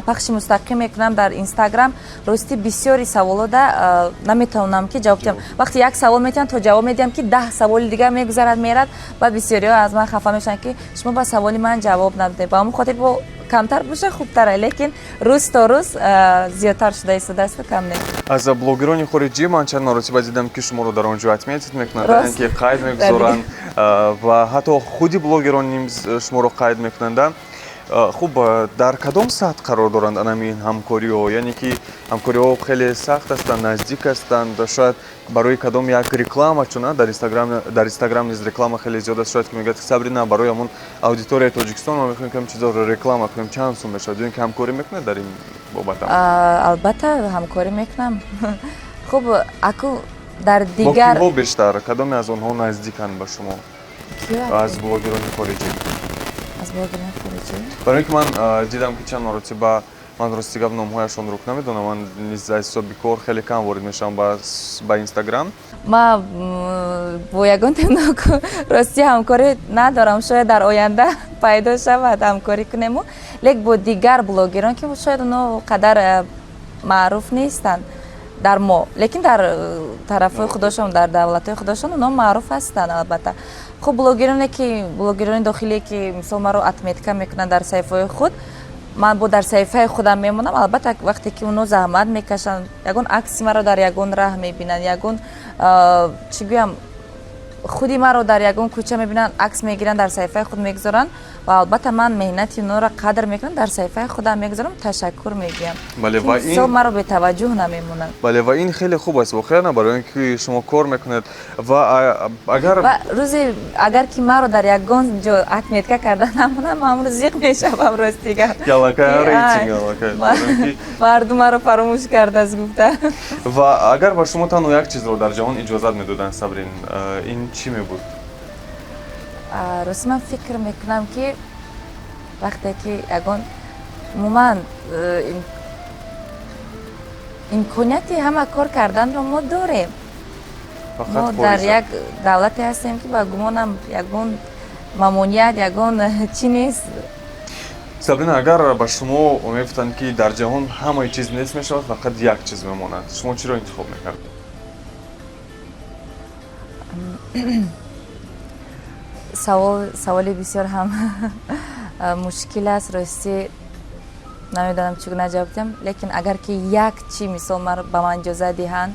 пахши мустақим мекунам дар Инстаграм, рости, бисёри саволода наметавонам ки ҷавоб диҳам. Вақте як савол метиҳам, то ҷавоб медиҳам, ки 10 саволи дигар мегузарад, мерад ва бисёриҳо аз ман хафа мешаванд, ки шумо ба саволи ман ҷавоб надодед. Ба ҳамон хотир бо камтар боша хубтара, лекин рӯз то рӯз зиёдтар шуда истодаасту кам не. Аз блогерони хориҷӣ ман чанд маротиба дидам, ки шуморо дар он ҷо отметить мекунанд, яъне ки қайд мегузоранд ва ҳатто худи блогерон низ шуморо қайд мекунанд. Хуб, дар кадом сатҳ қарор доранд анами ин ҳамкориҳо? Яъне ки ҳамкориҳо хеле сахт ҳастанд, наздик ҳастанд, шояд барои кадом як реклама, чун дар Инстаграм низ реклама хеле зиёд аст, шояд ки мегӯяд, Сабрина, барои ҳамон аудиторияи Тоҷикистон мо мехоҳем кам чизоро реклама кунем, чанд сум мешавад? Ё ин ки ҳамкорӣ мекунед дар ин бобат? Албатта, ҳамкорӣ мекунам. Хуб, аку дар дигар бо киҳо бештар, кадоме аз онҳо наздиканд ба шумо аз блогерони хориҷӣ? Аз блогерони хориҷӣ? Барои ин ки ман дидам, ки чанд маротиба, ман рости гап номҳояшонро намедонам, ман низ аз ҳисоби кор хеле кам ворид мешавам ба Инстаграм. Ман бо ягон рости ҳамкорӣ надорам. Шояд дар оянда пайдо шавад, ҳамкорӣ кунему, лек бо дигар блогерон, ки шояд оно қадар маъруф нестанд дар мо, лекин дар тарафҳои худошон, дар давлатҳои худошон оно маъруф ҳастанд, албатта. Хуб, блогероне ки, блогерони дохилие ки, мисол, маро отметка мекунанд дар саҳифаҳои худ, ман бо дар саҳифаи худам мемонам. Албатта, вақте ки оно заҳмат мекашанд, ягон акси маро дар ягон раҳ мебинанд, ягон, чӣ гӯям, худи маро дар ягон кӯча мебинанд, акс мегиранд, дар саҳифаи худ мегузоранд ва албатта ман меҳнати онҳоро қадр мекунам, дар саҳифаи худам мегузорам, ташаккур мегӯям. Бале, ва ин маро бетаваҷҷӯҳ намемонад. Бале, ва ин хеле хуб аст воқеан, барои ин ки шумо кор мекунед ва агар рӯзе агар ки маро дар ягон ҷо отметка карда намонам, ман рӯз зиқ мешавам, рости гап. Мардум маро фаромӯш кардааст гуфта. Ва агар ба шумо танҳо як чизро дар ҷаҳон иҷозат медоданд, Сабрин, ин чӣ мебуд? Рости, ман фикр мекунам, ки вақте ки ягон умуман имконияти ҳама кор карданро мо дорем. Мо дар як давлате ҳастем, ки ба гумонам, ягон мамоният, ягон чӣ нест. Сабрина, агар ба шумо мегуфтанд, ки дар ҷаҳон ҳамаи чиз нест мешавад, фақат як чиз мемонад, шумо чиро интихоб мекардед? Саволи бисёр ҳам мушкил аст. Ростӣ, намедонам, чӣ гуна ҷавоб диҳам, лекин агар ки як чи, мисол, ба ман иҷозат диҳанд,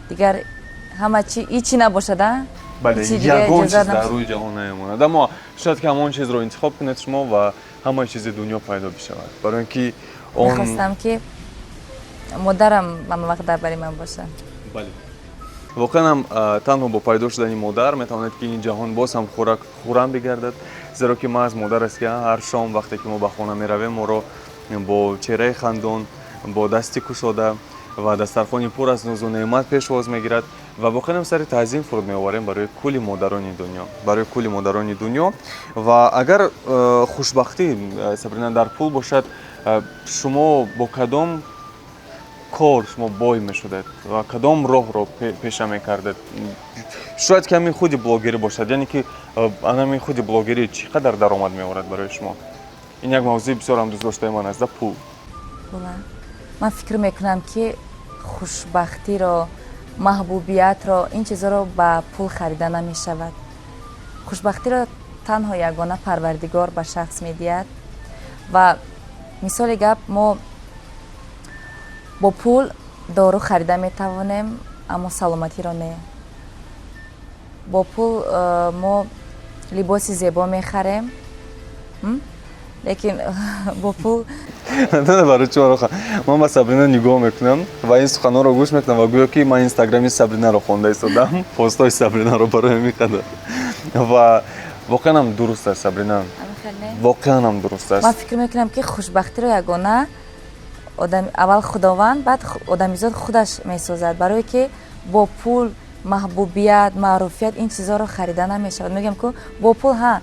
дигар ҳама чи ҳичи набошад, а? Бале, ягон чиз дар рӯи ҷаҳон намемонад, аммо шояд ки ҳамон чизро интихоб кунед шумо ва ҳамаи чизи дунё пайдо бишавад, барои ин ки он Мехостам, ки модарам ҳама вақт дар бари ман бошад. Бале, воқеан ҳам, танҳо бо пайдо шудани модар метавонед, ки ин ҷаҳон боз ҳам хуррам бигардад, зеро ки маҳз модар аст, ки ҳар шом, вақте ки мо ба хона меравем, моро бо чеҳраи хандон, бо дасти кушода ва дастархони пур аз нозу неъмат пешвоз мегирад. Ва воқеан ҳам сари таъзим фуруд меоварем барои кулли модарони дунё, барои кулли модарони дунё. Ва агар хушбахтӣ, Сабрина, дар пул бошад, шумо бо кадом кор шумо бой мешудед ва кадом роҳро пеша мекардед? Шояд ки ҳамин худи блогерӣ бошад, яъне ки ҳамин худи блогерӣ чӣ қадар даромад меорад барои шумо? Ин як мавзӯи бисёр ҳам дӯстдоштаи ман аст, да, пул. Ман фикр мекунам, ки хушбахтиро, маҳбубиятро, ин чизҳоро ба пул харида намешавад. Хушбахтиро танҳо ягона Парвардигор ба шахс медиҳад. Ва мисоли гап, мо бо пул дору харида метавонем, аммо саломатиро не. Бо пул мо либоси зебо мехарем, лекин бо пул Барои чӣ ман ба Сабрина нигоҳ мекунам ва ин суханонро гӯш мекунам ва гӯё ки ман Инстаграми Сабринаро хонда истодам, постҳои Сабринаро, барои ҳамин қадар. Ва воқеан ҳам дуруст аст, Сабрина, воқеан ҳам дуруст аст. Ман фикр мекунам, ки хушбахтиро ягона аввал Худованд, баъд одамизод худаш месозад, барое ки бо пул маҳбубият, маъруфият, ин чизҳоро харида намешавад. Мегӯям ку, бо пул ҳа,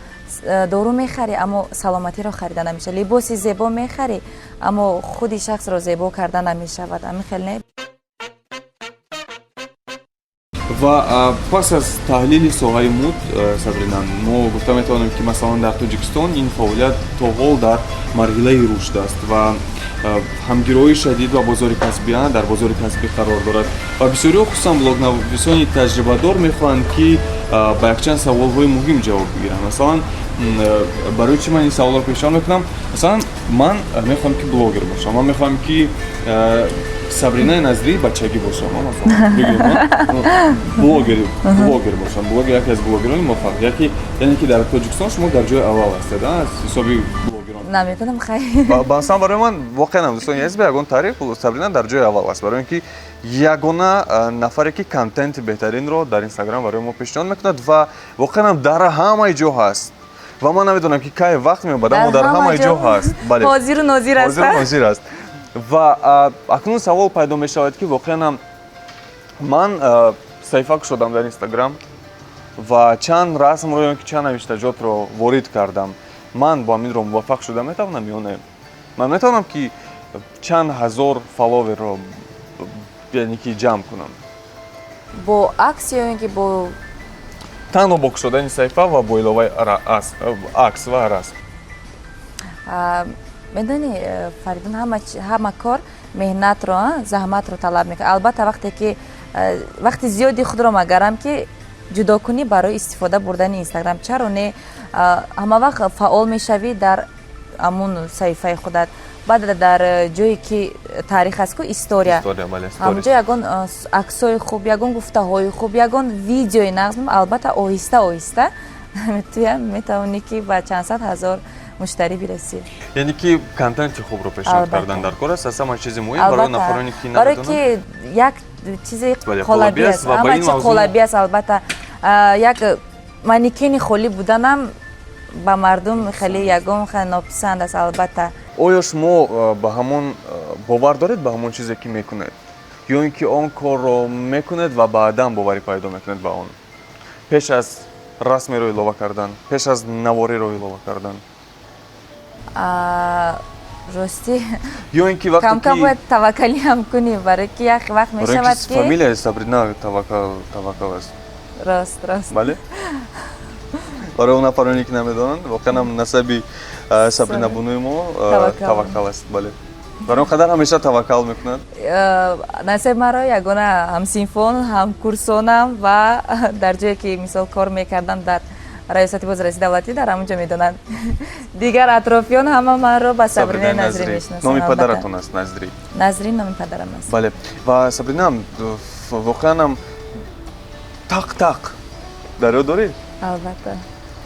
дору мехарӣ, аммо саломатиро харида намешавад. Либоси зебо мехарӣ, аммо худи шахсро зебо карда намешавад. Ҳамин хел, не? Ва пас аз таҳлили соҳаи муд, Сабрина, мо гуфта метавонем, ки масалан дар Тоҷикистон ин фаъолият то ҳол дар марҳилаи рушд аст ва ҳамгироии шадид ба бозори касбӣ, дар бозори касбӣ қарор дорад. Ва бисёриҳо, хусусан блогнависони таҷрибадор, мехоҳанд, ки ба якчанд саволҳои муҳим ҷавоб бигиранд. Масалан, барои чӣ ман ин саволро пешниҳод мекунам? Масалан, ман мехоҳам, ки блогер бошам, ман мехоҳам, ки Сабринаи Назрии бачагӣ бошам, блогер бошам, блогер, яке аз блогерони муваффақ, яке, яъне ки дар Тоҷикистон шумо дар ҷои аввал ҳастед аз ҳисоби блогерон. Намедонам, хай. Масалан, барои ман воқеан ҳам, дӯстони азиз, ба ягон таъриф Сабрина дар ҷои аввал аст, барои ин ки ягона нафаре, ки контенти беҳтаринро дар Инстаграм барои мо пешниҳод мекунад ва воқеан ҳам дар ҳамаи ҷо ҳаст. Ва ман намедонам, ки кай вақт меёбад, аммо дар ҳамаи ҷо ҳаст. Ҳозиру нозир аст. Ҳозиру нозир аст. Ва акнун савол пайдо мешавад, ки воқеан ҳам ман саҳифа кушодам дар Инстаграм ва чанд расмро ё ки чанд навиштаҷотро ворид кардам, ман бо ҳаминро муваффақ шуда метавонам ё не? Ман метавонам, ки чанд ҳазор фолловерро, яъне ки, ҷамъ кунам? Бо акс ё ин ки бо Танҳо бо кушодани саҳифа ва бо иловаи акс ва расм. Медонӣ, Фаридун, ҳама кор меҳнатро, заҳматро талаб мекунад. Албатта, вақте ки вақти зиёди худро магарам ки ҷудо кунӣ барои истифода бурдани Инстаграм, чаро не, ҳама вақт фаъол мешавӣ дар ҳамун саҳифаи худат. Баъд дар ҷое ки таърих аст ку, история, ҳамонҷо ягон аксҳои хуб, ягон гуфтаҳои хуб, ягон видеои нағз, албатта, оҳиста оҳиста туям метавонӣ, ки ба чандсад ҳазор муштарӣ бирасӣ. Яъне ки контенти хубро пешниҳод кардан дар кор аст, аз ҳама чизи муҳим барои нафароне, ки барое ки як чизи қолабӣ аст, ҳама чи қолабӣ аст. Албатта, як манекени холӣ буданам ба мардум хеле ягон нописанд аст, албатта. Оё шумо ба ҳамон бовар доред, ба ҳамон чизе, ки мекунед, ё ин ки он корро мекунед ва баъдан боварӣ пайдо мекунед ба он, пеш аз Расмеро илова кардан, пеш аз навориро илова кардан? Ростӣ, ё ин ки вақте камкам бояд таваккалӣ ҳам кунӣ, барои ки як вақт мешавад ки фамилияи Сабрина Таваккал аст. Рост, рост. Бале, барои он нафароне ки намедонанд, воқеан ҳам насаби Сабрина бунуи мо Таваккал аст. Бале, барои он қадар ҳамеша таваккал мекунад. Насаби маро ягона ҳамсинфон, ҳамкурсонам ва дар ҷое ки мисол кор мекардам, дар раёсати бозрасии давлатӣ, дар ҳамон ҷо медонанд. Дигар атрофиён ҳама маро ба Сабринаи Назрӣ мешиносанд. Номи падаратон аст Назрӣ? Назрӣ номи падарам аст. Бале, ва Сабрина, воқеан ҳам тақ тақ дар ёд дорӣ? Албатта.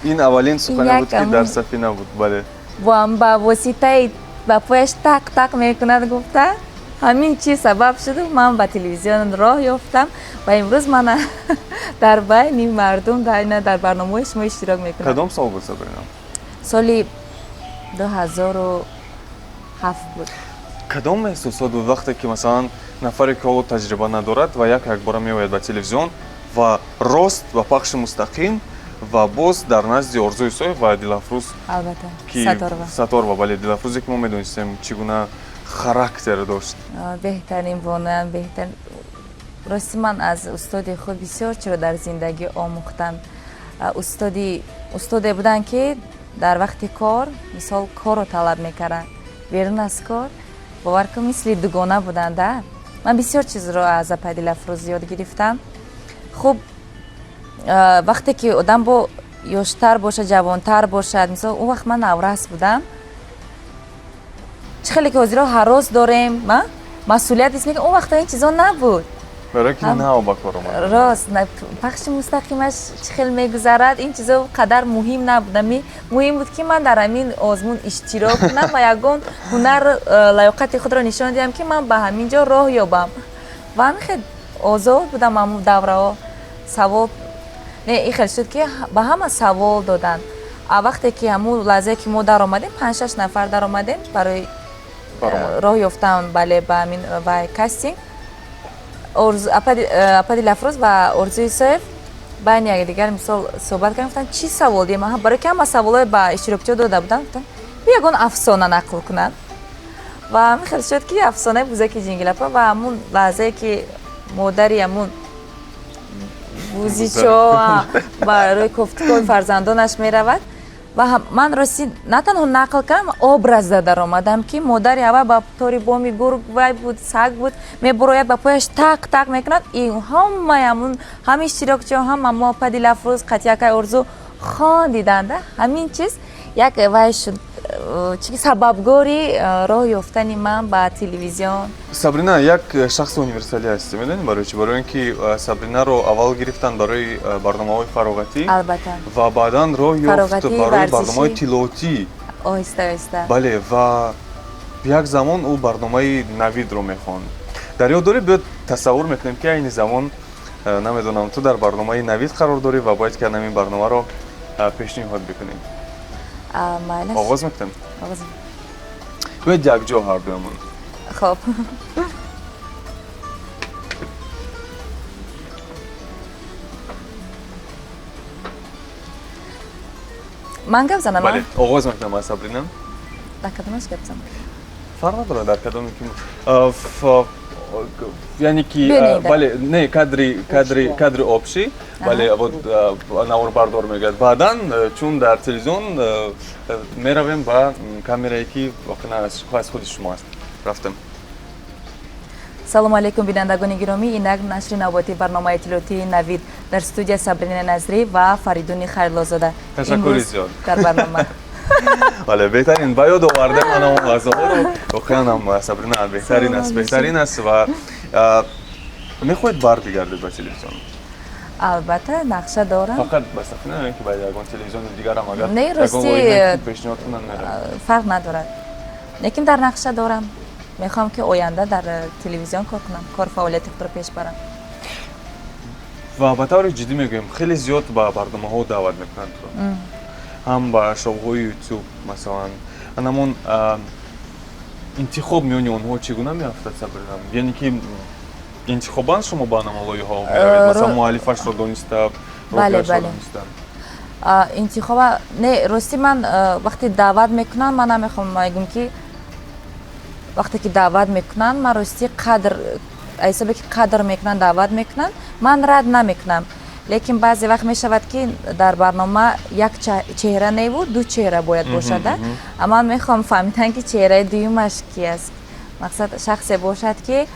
Ин аввалин сухане буд, ки дар сафина буд, бале. Ба воситаи ба пояш тақ тақ мекунад гуфта, ҳамин чиз сабаб шуду ман ба телевизион роҳ ёфтам ва имрӯз ман дар байни мардум дар барномаҳои шумо иштирок мекунам. Кадом сол буд, Сабрина? Соли 2007 буд. Кадом эҳсосот буд, вақте ки масалан нафаре, ки ҳоло таҷриба надорад ва як якбора меояд ба телевизион ва рост ба пахши мустақим ва боз дар назди Орзу Исоев ва Дилафрӯз? Албатта. Саторова, бале, Дилафрӯзе, ки мо медонистем, чӣ гуна характер дошт. Беҳтарин бонуям, беҳтарин. Рости, ман аз устоди худ бисёр чиро дар зиндагӣ омӯхтам. Устоде буданд, ки дар вақти кор мисол корро талаб мекарданд, берун аз кор, бовар кун, мисли дугона буданд. Ман бисёр чизро аз апай Дилафрӯз ёд гирифтам. Хуб, вақте ки одам бо ёштар бошад, ҷавонтар бошад, мисол, он вақт ман наврас будам, чӣ хеле ки ҳозиро ҳарос дорем, масъулият ҳис мекунем, он вақто ин чизо набуд. Барои ки нав ба кор омад. Рост, пахши мустақимаш чӣ хел мегузарад, ин чизо қадар муҳим набуд. Муҳим буд, ки ман дар ҳамин озмун иштирок кунам ва ягон ҳунар, лаёқати худро нишон диҳам, ки ман ба ҳамин ҷо роҳ ёбам. Ва ҳамин хел озод будам ҳамун давраҳо. Савол не, ин хел шуд, ки ба ҳама савол доданд. А вақте ки ҳамун лаҳзае ки мо даромадем, панҷ-шаш нафар даромадем барои роҳ ёфтан, бале, ба ҳамин вай кастинг, апа Дилафрӯз ва Орзу Исоев байни якдигар мисол суҳбат кардем, гуфтанд, чӣ савол диҳем, барои ки ҳама саволҳое ба иштирокчиҳо дода буданд. Гуфтанд, ягон афсона нақл кунанд. Ва ҳамин хел шуд, ки афсонаи бузаки ҷингилапа. Ва ҳамун лаҳзае ки модари ҳамун бузичо барои кофтукови фарзандонаш меравад, ва ман рости на танҳо нақл кардам, образда даромадам, ки модари ҳава ба тори боми гург вай буд, саг буд, мебурояд, ба пояш тақ тақ мекунад. И ҳамаи ҳамун, ҳам иштирокчиҳо, ҳам мо, апа Дилафрӯз, қатиякай Орзу хон диданда. Ҳамин чиз як вай шуд, чи сабабгори роҳ ёфтани ман ба телевизион. Сабрина як шахси универсалӣ ҳастӣ, медонӣ барои чӣ? Барои он ки Сабринаро аввал гирифтанд барои барномаҳои фароғатӣ. Албатта. Ва баъдан роҳ ёфт барои барномаҳои тиллоотӣ. Оҳиста оҳиста. Бале, ва як замон ӯ барномаи Навидро мехонд. Дар ёд дорӣ? Биёд тасаввур мекунем, ки айни замон, намедонам, ту дар барномаи Навид қарор дорӣ ва бояд ки ҳамин барномаро пешниҳод бикунӣ. Оғоз мекунем, биёед якҷо ҳардуямон. Хоб. Ман гап занам? Бале, оғоз мекунам аз Сабрина. Дар кадомаш гап занам? Фарқ надорад, дар кадоме ки, яъне ки, бале, не, кадри общий, бале, вот наворбардор мегӯяд. Баъдан чун дар телевизион меравем ба камерае, ки воқеан аз худи шумо аст. Рафтем. Салому алейкум, бинандагони гиромӣ. Инак нашри навбатии барномаи иттилоотии Навид. Дар студия Сабрина Назрӣ ва Фаридуни Хайруллозода. Ташаккури зиёд. Дар барнома. Бале, беҳтарин, ба ёд овардем ана он лаҳзаҳоро. Воқеан ҳам Сабрина беҳтарин аст, беҳтарин аст. Ва мехоҳед барбигардед ба телевизион? Албатта, нақша дорам. Фақат ба Сафина ё ки ба ягон телевизиони дигарам, агар не, рости, пешниҳод кунанд, меравед? Фарқ надорад, лекин дар нақша дорам, мехоҳам, ки оянда дар телевизион кор кунам, кор фаъолияти худро пеш барам. Ва ба таври ҷиддӣ мегӯем, хеле зиёд ба барномаҳо даъват мекунанд туро, ҳам ба шоуҳои Ютуб масалан. Анамон интихоб миёни онҳо чӣ гуна меафтад, Сабрина? Яъне ки интихобан шумо ба анамон лоиҳаҳо меравед, масалан, муаллифашро дониста, Бале, бале. Интихоба не, ростӣ ман вақте даъват мекунанд, ман намехоҳам мегум, ки вақте ки даъват мекунанд, ман ростӣ қадр, ҳисобе ки қадр мекунанд, даъват мекунанд, ман рад намекунам. Лекин баъзе вақт мешавад, ки дар барнома як чеҳра неву ду чеҳра бояд бошада. А ман мехоҳам фаҳмидан, ки чеҳраи дуюмаш ки аст. Мақсад, шахсе бошад, ки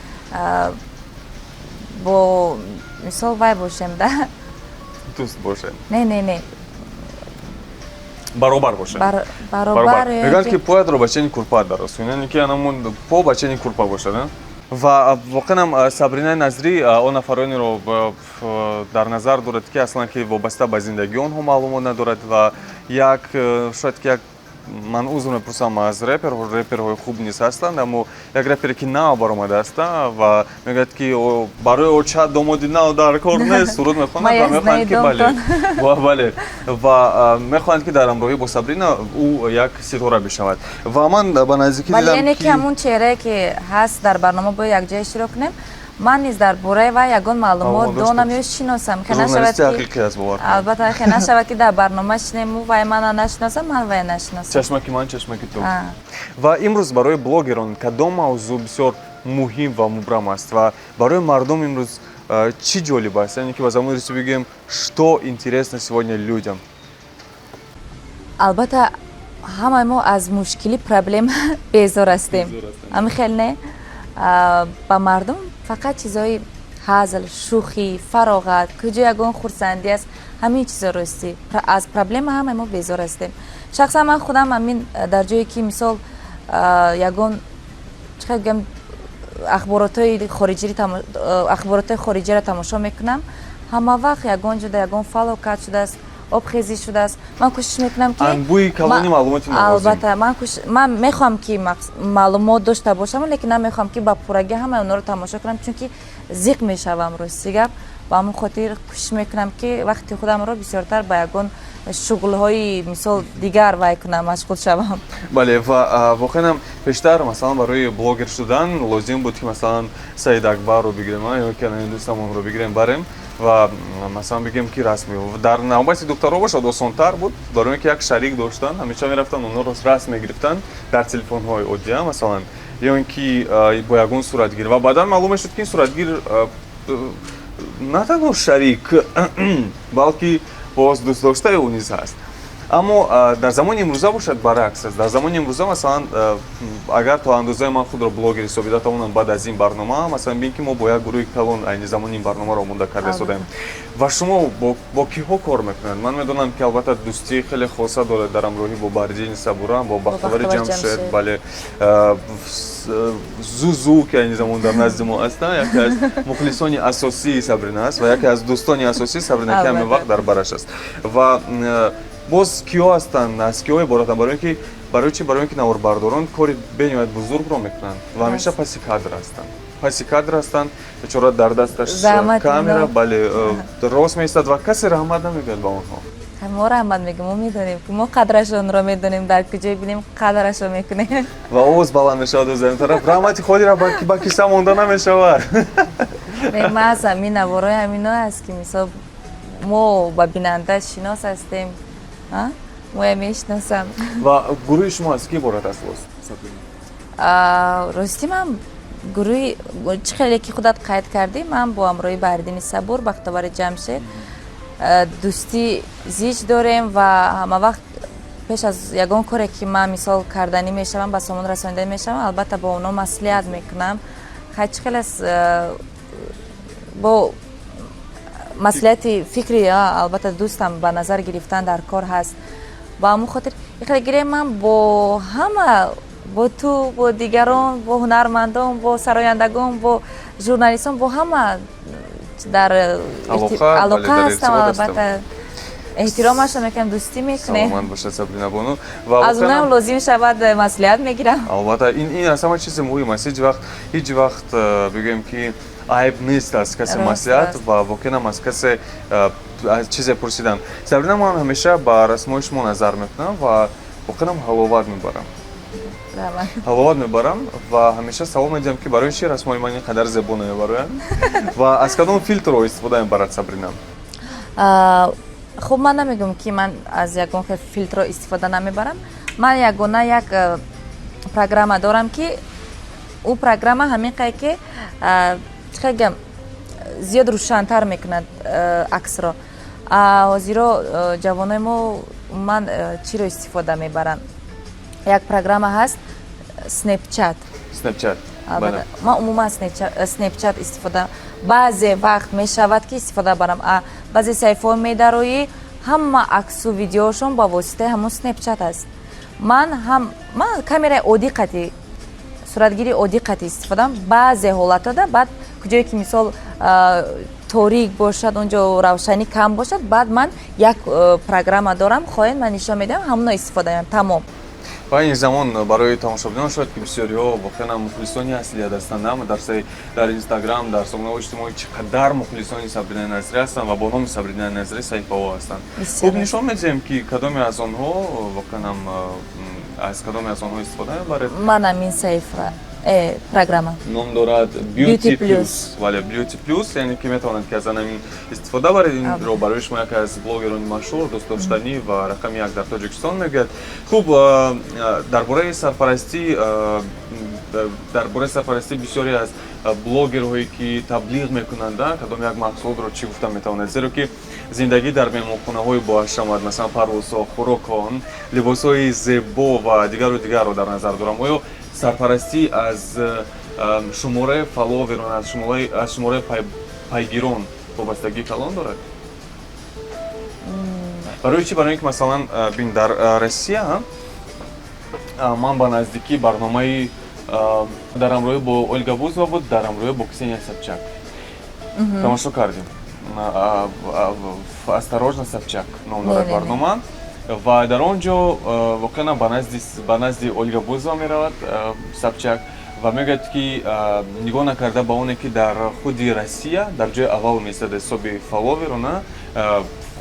бо мисол вай бошем да. Дӯст бошем. Не, не, не. Баробар бошем. Баробар. Мегӯянд, ки поятро ба чени курпаат дароз кун, яъне ки анамон по ба чени курпа бошад. Ва воқеан Сабринаи Назрӣ он нафаронеро дар назар дорад, ки аслан ки вобаста ба зиндагии онҳо маълумот надорад ва як шояд ки як, ман узр мепурсам аз реперҳо, реперҳои хуб низ ҳастанд, аммо як репере ки нав баромадааст ва мегӯяд, ки барои оча домоди нав дар кор нест, суруд мехонад ва мехоҳанд, ки бале, бале, ва мехоҳанд, ки дар ҳамроҳӣ бо Сабрина ӯ як ситора бишавад. Ва ман ба наздикӣ дидам, яъне ки ҳамун чеҳрае, ки ҳаст дар барнома, бояд якҷоя иштирок кунем, ман низ дар бораи вай ягон маълумот донам ё шиносам. Албатта, хе нашавад, ки дар барнома шинему, вай мана нашиносам, ман вай нашиносам. Чашмаки ман, чашмаки ту. Ва имрӯз барои блогерон кадом мавзӯъ бисёр муҳим ва мубрам аст ва барои мардум имрӯз чӣ ҷолиб аст? Яъне ки ба забони русӣ бигӯем, что интересно сегодня людям? Албатта, ҳамаи мо аз мушкили, проблема безор ҳастем, ҳамин хел не? Ба мардум фақат чизҳои ҳазл, шӯхӣ, фароғат, куҷо ягон хурсандӣ аст, ҳамин чизо. Ростӣ, аз проблема ҳамаи мо безор ҳастем. Шахсан ман худам ҳамин дар ҷое ки мисол ягон, чӣ хел гӯям, ахборотҳои хориҷиро тамошо мекунам, ҳама вақт ягон ҷода ягон фалокат шудааст, обхезӣ шудааст, ман кӯшиш мекунам, ки анбӯи калони маълумоти. Албатта, ман мехоҳам, ки маълумот дошта бошам, лекин намехоҳам, ки ба пуррагӣ ҳамаи онҳоро тамошо кунам, чунки зиқ мешавам, рости гап. Ба ҳамон хотир кӯшиш мекунам, ки вақти худамро бисёртар ба ягон шуғлҳои мисол дигар вай кунам, машғул шавам. Бале, ва воқеан пештар, масалан, барои блогер шудан лозим буд, ки масалан Саид Акбарро бигирем ё ки дӯстамонро бигирем, барем ва масалан бигем, ки расм. Дар навбати духтаро бошад, осонтар буд, барои он ки як шарик доштанд, ҳамеша мерафтанд, онҳоро расм мегирифтанд дар телефонҳои оддия масалан, ё ин ки бо ягон суратгир. Ва баъдан маълум мешуд, ки ин суратгир на танҳо шарик, балки боз дӯстдоштаи ӯ низ ҳаст. Аммо дар замони имрӯза бошад, баръакс аст. Дар замони имрӯза, масалан, агар то андозаи ман худро блогер ҳисобида тавонам, баъд аз ин барнома, масалан, бин, ки мо бо як гурӯҳи калон айни замони ин барномаро омода карда истодаем. Ва шумо бо киҳо кор мекунед? Ман медонам, ки албатта дӯстии хеле хоса доред дар ҳамроҳӣ бо Баҳриддини Сабура, бо Бахтовари Ҷамшед, бале, Зузу, ки айни замон дар назди мо ҳастанд, яке аз мухлисони асосии Сабрина аст ва яке аз дӯстони асосии Сабрина, ки ҳамин вақт дар бараш аст. Ва боз киҳо ҳастанд, аз киҳо иборатанд? Барои ки, барои чи, барои он ки наворбардорон кори бениҳоят бузургро мекунанд ва ҳамеша паси кадр ҳастанд, паси кадр ҳастанд. Бечора дар дасташ камера, бале, рост меистад ва касе раҳмат намегӯяд ба онҳо. Мо раҳмат мегӯем, мо медонем, ки мо қадрашонро медонем, дар куҷое бинем, қадрашро мекунем. Ва овоз баланд мешавад аз ин тараф: раҳмати холира ба киса монда намешавад. Маҳз ҳамин наворои ҳамино аст, ки мисол мо ба бинанда шинос ҳастем, моя мешиносам. Ва гурӯҳи шумо аз ки иборат аст боз? Ростӣ, ман гурӯҳи, чӣ хеле ки худат қайд кардӣ, ман бо ҳамроҳи Баҳриддини Сабур, Бахтовари Ҷамшед дӯстӣ зич дорем ва ҳама вақт пеш аз ягон коре, ки ман мисол карданӣ мешавам, ба сомон расониданӣ мешавам, албатта, бо онҳо маслиҳат мекунам. Хай, чӣ хел аст, бо маслиҳати фикри, албатта, дӯстам ба назар гирифтан дар кор ҳаст. Ба ҳамон хотир ихеле гирем, ман бо ҳама, бо ту, бо дигарон, бо ҳунармандон, бо сарояндагон, бо журналистон, бо ҳама дар алоқа ҳастам, албатта, эҳтиромашро мекунам, дӯстӣ мекунем. Саломат бошад, Сабрина бону. Аз онаам лозим шавад, маслиҳат мегирам. Албатта, ин аз ҳама чизи муҳим аст. Ҳеҷ вақт бигӯем, ки айб нест аз касе маслиҳат ва воқеан аз касе чизе пурсидан. Сабрина, ман ҳамеша ба расмҳои шумо назар мекунам ва воқеан ҳаловат мебарам, ҳаловат мебарам ва ҳамеша савол медиҳам, ки барои чи расмҳои ман ин қадар зебо намебароянд ва аз кадом филтрро истифода мебарад Сабрина? Хуб, ман намегӯям, ки ман аз ягон хел филтро истифода намебарам. Ман ягона як программа дорам, ки ӯ программа ҳамин қай, ки чӣ хел гӯям, зиёд рӯшантар мекунад аксро. Ҳозиро ҷавонои мо умуман чиро истифода мебаранд? Як программа ҳаст, Snapchat. Snapchat. Ман умуман Snapchat истифода, баъзе вақт мешавад, ки истифода барам. Баъзе саҳифаҳо медароӣ, ҳама аксу видеошон ба воситаи ҳамон Snapchat аст. Ман ҳам, ман камераи оддӣ қати, суратгири оддӣ қати истифодам баъзе ҳолатҳода. Баъд куҷое ки, мисол, торик бошад, онҷо равшанӣ кам бошад, баъд ман як программа дорам, хоҳед, ман нишон медиҳам, ҳамоно истифода мекунам, тамом. Ва ин замон барои тамошобинон, шояд ки бисёриҳо воқеан мухлисони аслият ҳастанд, дар Инстаграм, дар сомонаҳои иҷтимоӣ чӣ қадар мухлисони Сабринаи Назирӣ ҳастанд ва бо номи Сабринаи Назирӣ саҳифаҳо ҳастанд. Хуб, нишон медиҳем, ки кадоме аз онҳо воқеан, аз кадоме аз онҳо истифода мебаред. Манам ин саҳифа, программа. Ном дорад Beauty Plus. Вале, Beauty Plus, яъне ки метавонед, ки аз ҳамин истифода баред. Инро барои шумо яке аз блогерони машҳур, дӯстдоштанӣ ва рақами як дар Тоҷикистон мегӯяд. Хуб, дар бораи сарпарастӣ бисёре аз блогерҳое, ки таблиғ мекунанд кадом як маҳсулотро, чӣ гуфта метавонед? Зеро ки зиндагӣ дар меҳмонхонаҳои боҳашамат, масалан, парвозҳо, хӯрокҳо, либосҳои зебо ва дигару дигарро дар назар дорам. Оё сарпарастӣ аз шумораи фолловерон, аз шумораи пайгирон вобастагии калон дорад? Барои чӣ? Барои ин ки, масалан, бин, дар Россия ман ба наздикӣ барномаи дар ҳамроҳӣ бо Ольга Бузова буд, дар ҳамроҳӣ бо Ксения Собчак тамошо кардем. «Осторожно, Собчак» ном дорад барнома. Ва дар он ҷо воқеан ба назди Ольга Бузова меравад Собчак ва мегӯяд, ки нигоҳ накарда ба оне, ки дар худи Россия дар ҷои аввал меистад ҳисоби фолловерона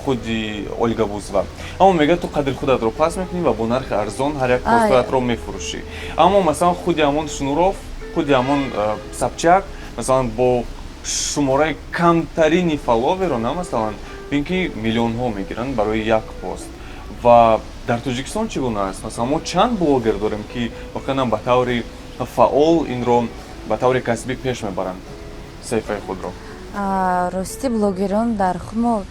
худи Ольга Бузова, аммо мегӯяд, ту қадри худатро паст мекунӣ ва бо нархи арзон ҳар як постҳоятро мефурӯшӣ. Аммо, масалан, худи ҳамон Шнуров, худи ҳамон Собчак, масалан, бо шумораи камтарини фолловерона, масалан, бин, ки миллионҳо мегиранд барои як пост. Ва дар Тоҷикистон чӣ гуна аст? Масалан, мо чанд блогер дорем, ки воқеан ба таври фаъол инро ба таври касбӣ пеш мебаранд саҳифаи худро? Рости, блогерон дар худ мо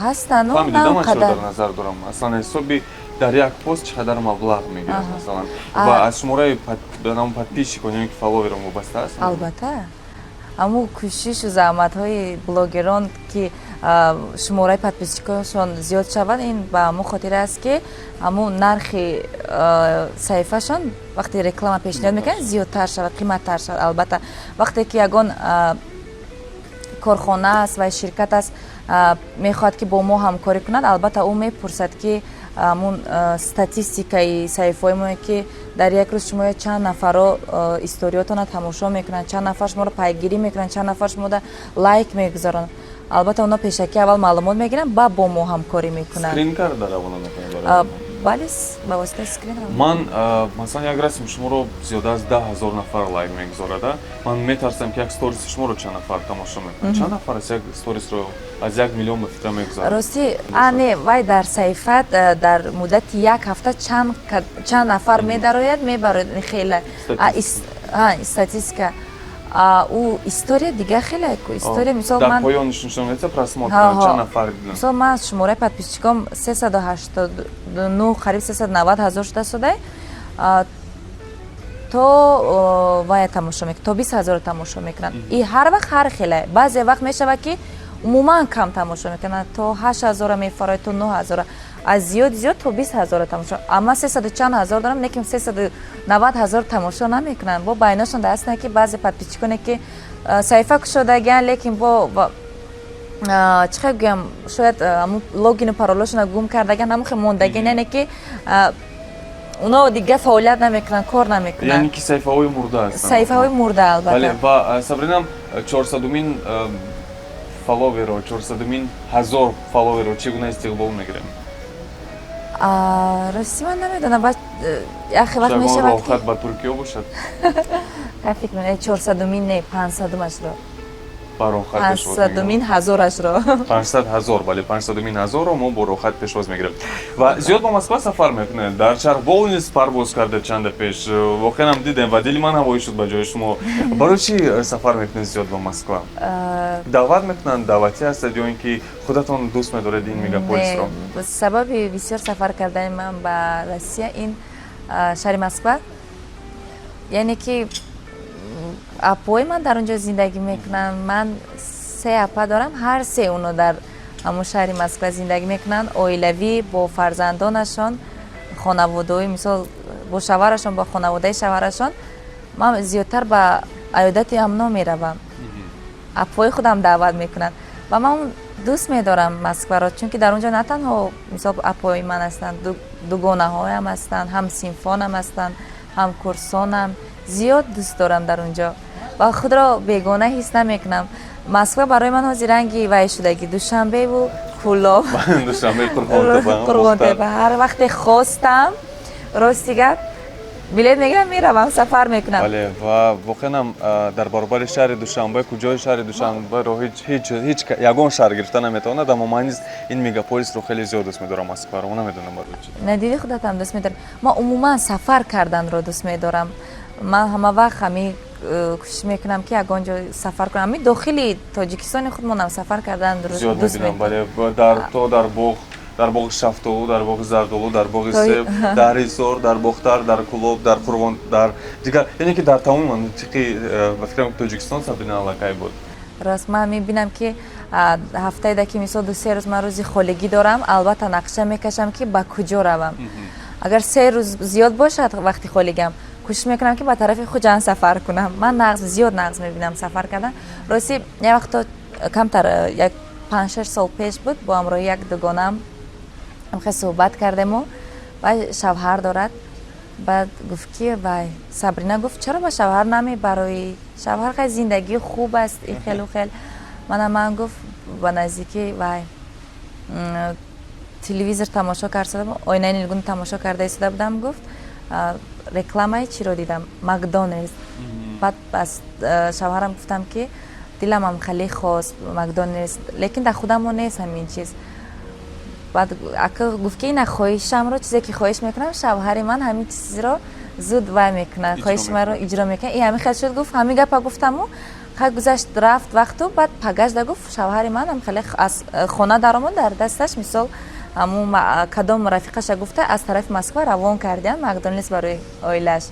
ҳастанд. Фаҳмидидам, чиро дар назар дорам. Аслан, ҳисоби дар як пост чӣ қадар маблағ мегирад, масалан, ва аз шумораи подписчикон ё ки фолловерон вобаста аст? Албатта, ҳамун кӯшишу заҳматҳои блогерон, ки шумораи подписчиконшон зиёд шавад, ин ба ҳамун хотир аст, ки ҳамун нархи саҳифашон, вақте реклама пешниҳод мекунанд, зиёдтар шавад, қиматтар шавад. Албатта, вақте ки ягон корхона аст ва ширкат аст, мехоҳад, ки бо мо ҳамкорӣ кунад, албатта, ӯ мепурсад, ки ҳамун статистикаи саҳифаҳои мо, ки дар як рӯз шумо чанд нафарро историётона тамошо мекунанд, чанд нафар шуморо пайгирӣ мекунанд, чанд нафар шуморо лайк мегузаронанд. Албатта, онҳо пешакӣ аввал маълумот мегиранд, баъд бо мо ҳамкорӣ мекунанд. Скрин карда равона мекунанд? Бале, ба воситаи скрин. Ман, масалан, як расми шуморо зиёда аз 10 000 нафар лайк мегузорада. Ман метарсам, ки як сториси шуморо чанд нафар тамошо мекунад. Чанд нафар аст як сторисро? Аз 1 миллион, ба фикра, мегузарад. Ростӣ, а не, вай дар саҳифат дар муддати як ҳафта чанд нафар медарояд, мебарояд, хеле статистика. Ӯ история дига хеле ку история, мисол, ман дар поён нишон медиҳад просмотр, чанд нафар диданд. Мисол, ман шумораи подписчиком 389, қариб 390 ҳазор шуда судай. То вая тамошо мекунад, то 20 ҳазор тамошо мекунанд. И ҳар вақт ҳар хеле, баъзе вақт мешавад, ки умуман кам тамошо мекунанд, то 8 ҳазора мефарояд, то 9 ҳазора, аз зиёд зиёд то 20 ҳазора тамошо. Ама сесаду чанд ҳазор дорам, лекин 390 ҳазор тамошо намекунанд. Бо байношон ҳастанд, ки баъзе подписчиконе, ки саҳифа кушодагианд, лекин бо чӣ хел гӯям, шояд логину паролошона гум кардагианд, ҳамон хел мондагиан, яъне ки оно дига фаъолият намекунанд, кор намекунанд. Яъне ки саҳифаҳои мурда ҳастанд. Саҳифаҳои мурда, албатта. Ва, Сабринам, чорсадумин фолловеро, чорсадумин ҳазор фолловеро чӣ гуна истиқбол мегирем? Рости, ман намедонам, яхе вақт мешавад. Роҳхат ба Туркиё бошад. Фикр, чорсадумин не, панҷсадумашро. Ба роҳат пешвоз. 500-умин ҳазорашро. 500 ҳазор, бале, 500-умин ҳазорро мо бо роҳат пешвоз мегирем. Ва зиёд ба Москва сафар мекунед, дар чархбол низ парвоз карда чанде пеш, воқеан ҳам дидем ва дили ман ҳавоӣ шуд ба ҷои шумо. Барои чӣ сафар мекунед зиёд ба Москва? Даъват мекунанд, даъватӣ ҳастед ё ин ки худатон дӯст медоред ин мегаполисро? Сабаби бисёр сафар кардани ман ба Россия ин шаҳри Москва, яъне ки апои ман дар он ҷо зиндагӣ мекунанд. Ман се апа дорам, ҳар се оно дар ҳамон шаҳри Москва зиндагӣ мекунанд, оилавӣ, бо фарзандонашон, хонаводаҳои, мисол, бо шавҳарашон, бо хонаводаи шавҳарашон. Ман зиёдтар ба аёдати ҳамно меравам, апои худам даъват мекунанд ва ман дӯст медорам Москваро, чунки дар он ҷо на танҳо, мисол, апои ман ҳастанд, дугонаҳоям ҳастанд, ҳамсинфонам ҳастанд, ҳамкурсонам. Зиёд дӯст дорам дар он ҷо ва худро бегона ҳис намекунам. Москва барои ман ҳозир ранги вай шудагӣ, Душанбеву Кӯлоб. Қурғонтепа. Ҳар вақте хостам, рости гап, билет мегирам, меравам, сафар мекунам. Бале, ва воқеан ҳам дар баробари шаҳри Душанбе, куҷои шаҳри Душанберо ҳеҷ ягон шаҳр гирифта наметавонад, аммо ман низ ин мегаполисро хеле зиёд дӯст медорам, Москваро. Намедонам барои чӣ. Надиди худатам дӯст медорам. Ман умуман сафар карданро дӯст медорам. Ман ҳама вақт ҳами кӯшиш мекунам, ки ягон ҷо сафар кунам. Ҳами дохили Тоҷикистони худмонам сафар кардан зиёд мебинам. Бале, то дар боғ, дар боғи шафтолу, дар боғи зардолу, дар боғи себ, дар Ҳисор, дар Бохтар, дар Кӯлоб, дар Қурғон, дар дигар, яъне ки дар тамоми манотиқи ба фикрам, Тоҷикистон Сабрина аллакай буд. Рост, ман мебинам, ки ҳафтаеда ки, мисол, 2-се рӯз ман рӯзи холигӣ дорам, албатта нақша мекашам, ки ба куҷо равам. Агар 3 рӯз зиёд бошад вақти холигам, кӯшиш мекунам, ки ба тарафи Хуҷанд сафар кунам. Ман нағз, зиёд нағз мебинам сафар кардан. Рости, як вақто камтар, як 5-6 сол пеш буд, бо ҳамроҳи як дугонаам хеле суҳбат кардему вай шавҳар дорад. Баъд гуфт, ки вай, Сабрина, гуфт, чаро ба шавҳар намебароӣ, шавҳар хай зиндагии хуб аст, и хелу хел. Мана ман, гуфт, ба наздикӣ вай телевизор тамошо карда, оинаи нилгун тамошо карда истода будам, гуфт, рекламаи чиро дидам, Макдональдс. Баъд аз шавҳарам гуфтам, ки диламам хеле хост Макдональдс, лекин дар худамо нест ҳамин чиз. Баъд ака гуфт, ки ина хоҳишамро, чизе ки хоҳиш мекунам, шавҳари ман ҳамин чизро зуд вай мекунад, хоҳиши маро иҷро мекунад. И ҳамин хел шуд, гуфт, ҳамин гапа гуфтаму хай гузашт, рафт вақту. Баъд пагашда, гуфт, шавҳари ман ҳам хеле аз хона даромад, дар дасташ, мисол, ҳамун кадом рафиқаша гуфта, аз тарафи Москва равон кардиям Макдональдс барои оилааш.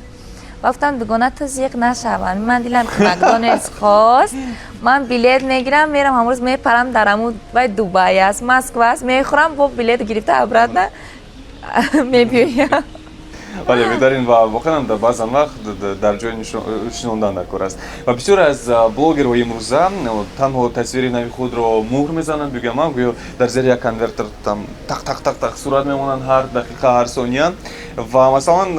Ва гуфтам: «Дугона, ту зиқ нашав, ман дилам ки Макдональдс хост, ман билет мегирам, мерам, ҳамрӯз мепарам дар ҳамун вай, Дубай аст, Москва аст, мехӯрам, бо билет гирифта обратно мебиёям». Бале, беҳтарин. Ва воқеан дар баъзан вақт дар ҷои шинондан дар кор аст. Ва бисёре аз блогерҳои имрӯза танҳо тасвири нави худро муҳр мезананд, бигӯям, гӯё дар зери як конвертер там тақ тақ тақ тақ сурат мемонанд ҳар дақиқа, ҳар сония. Ва масалан,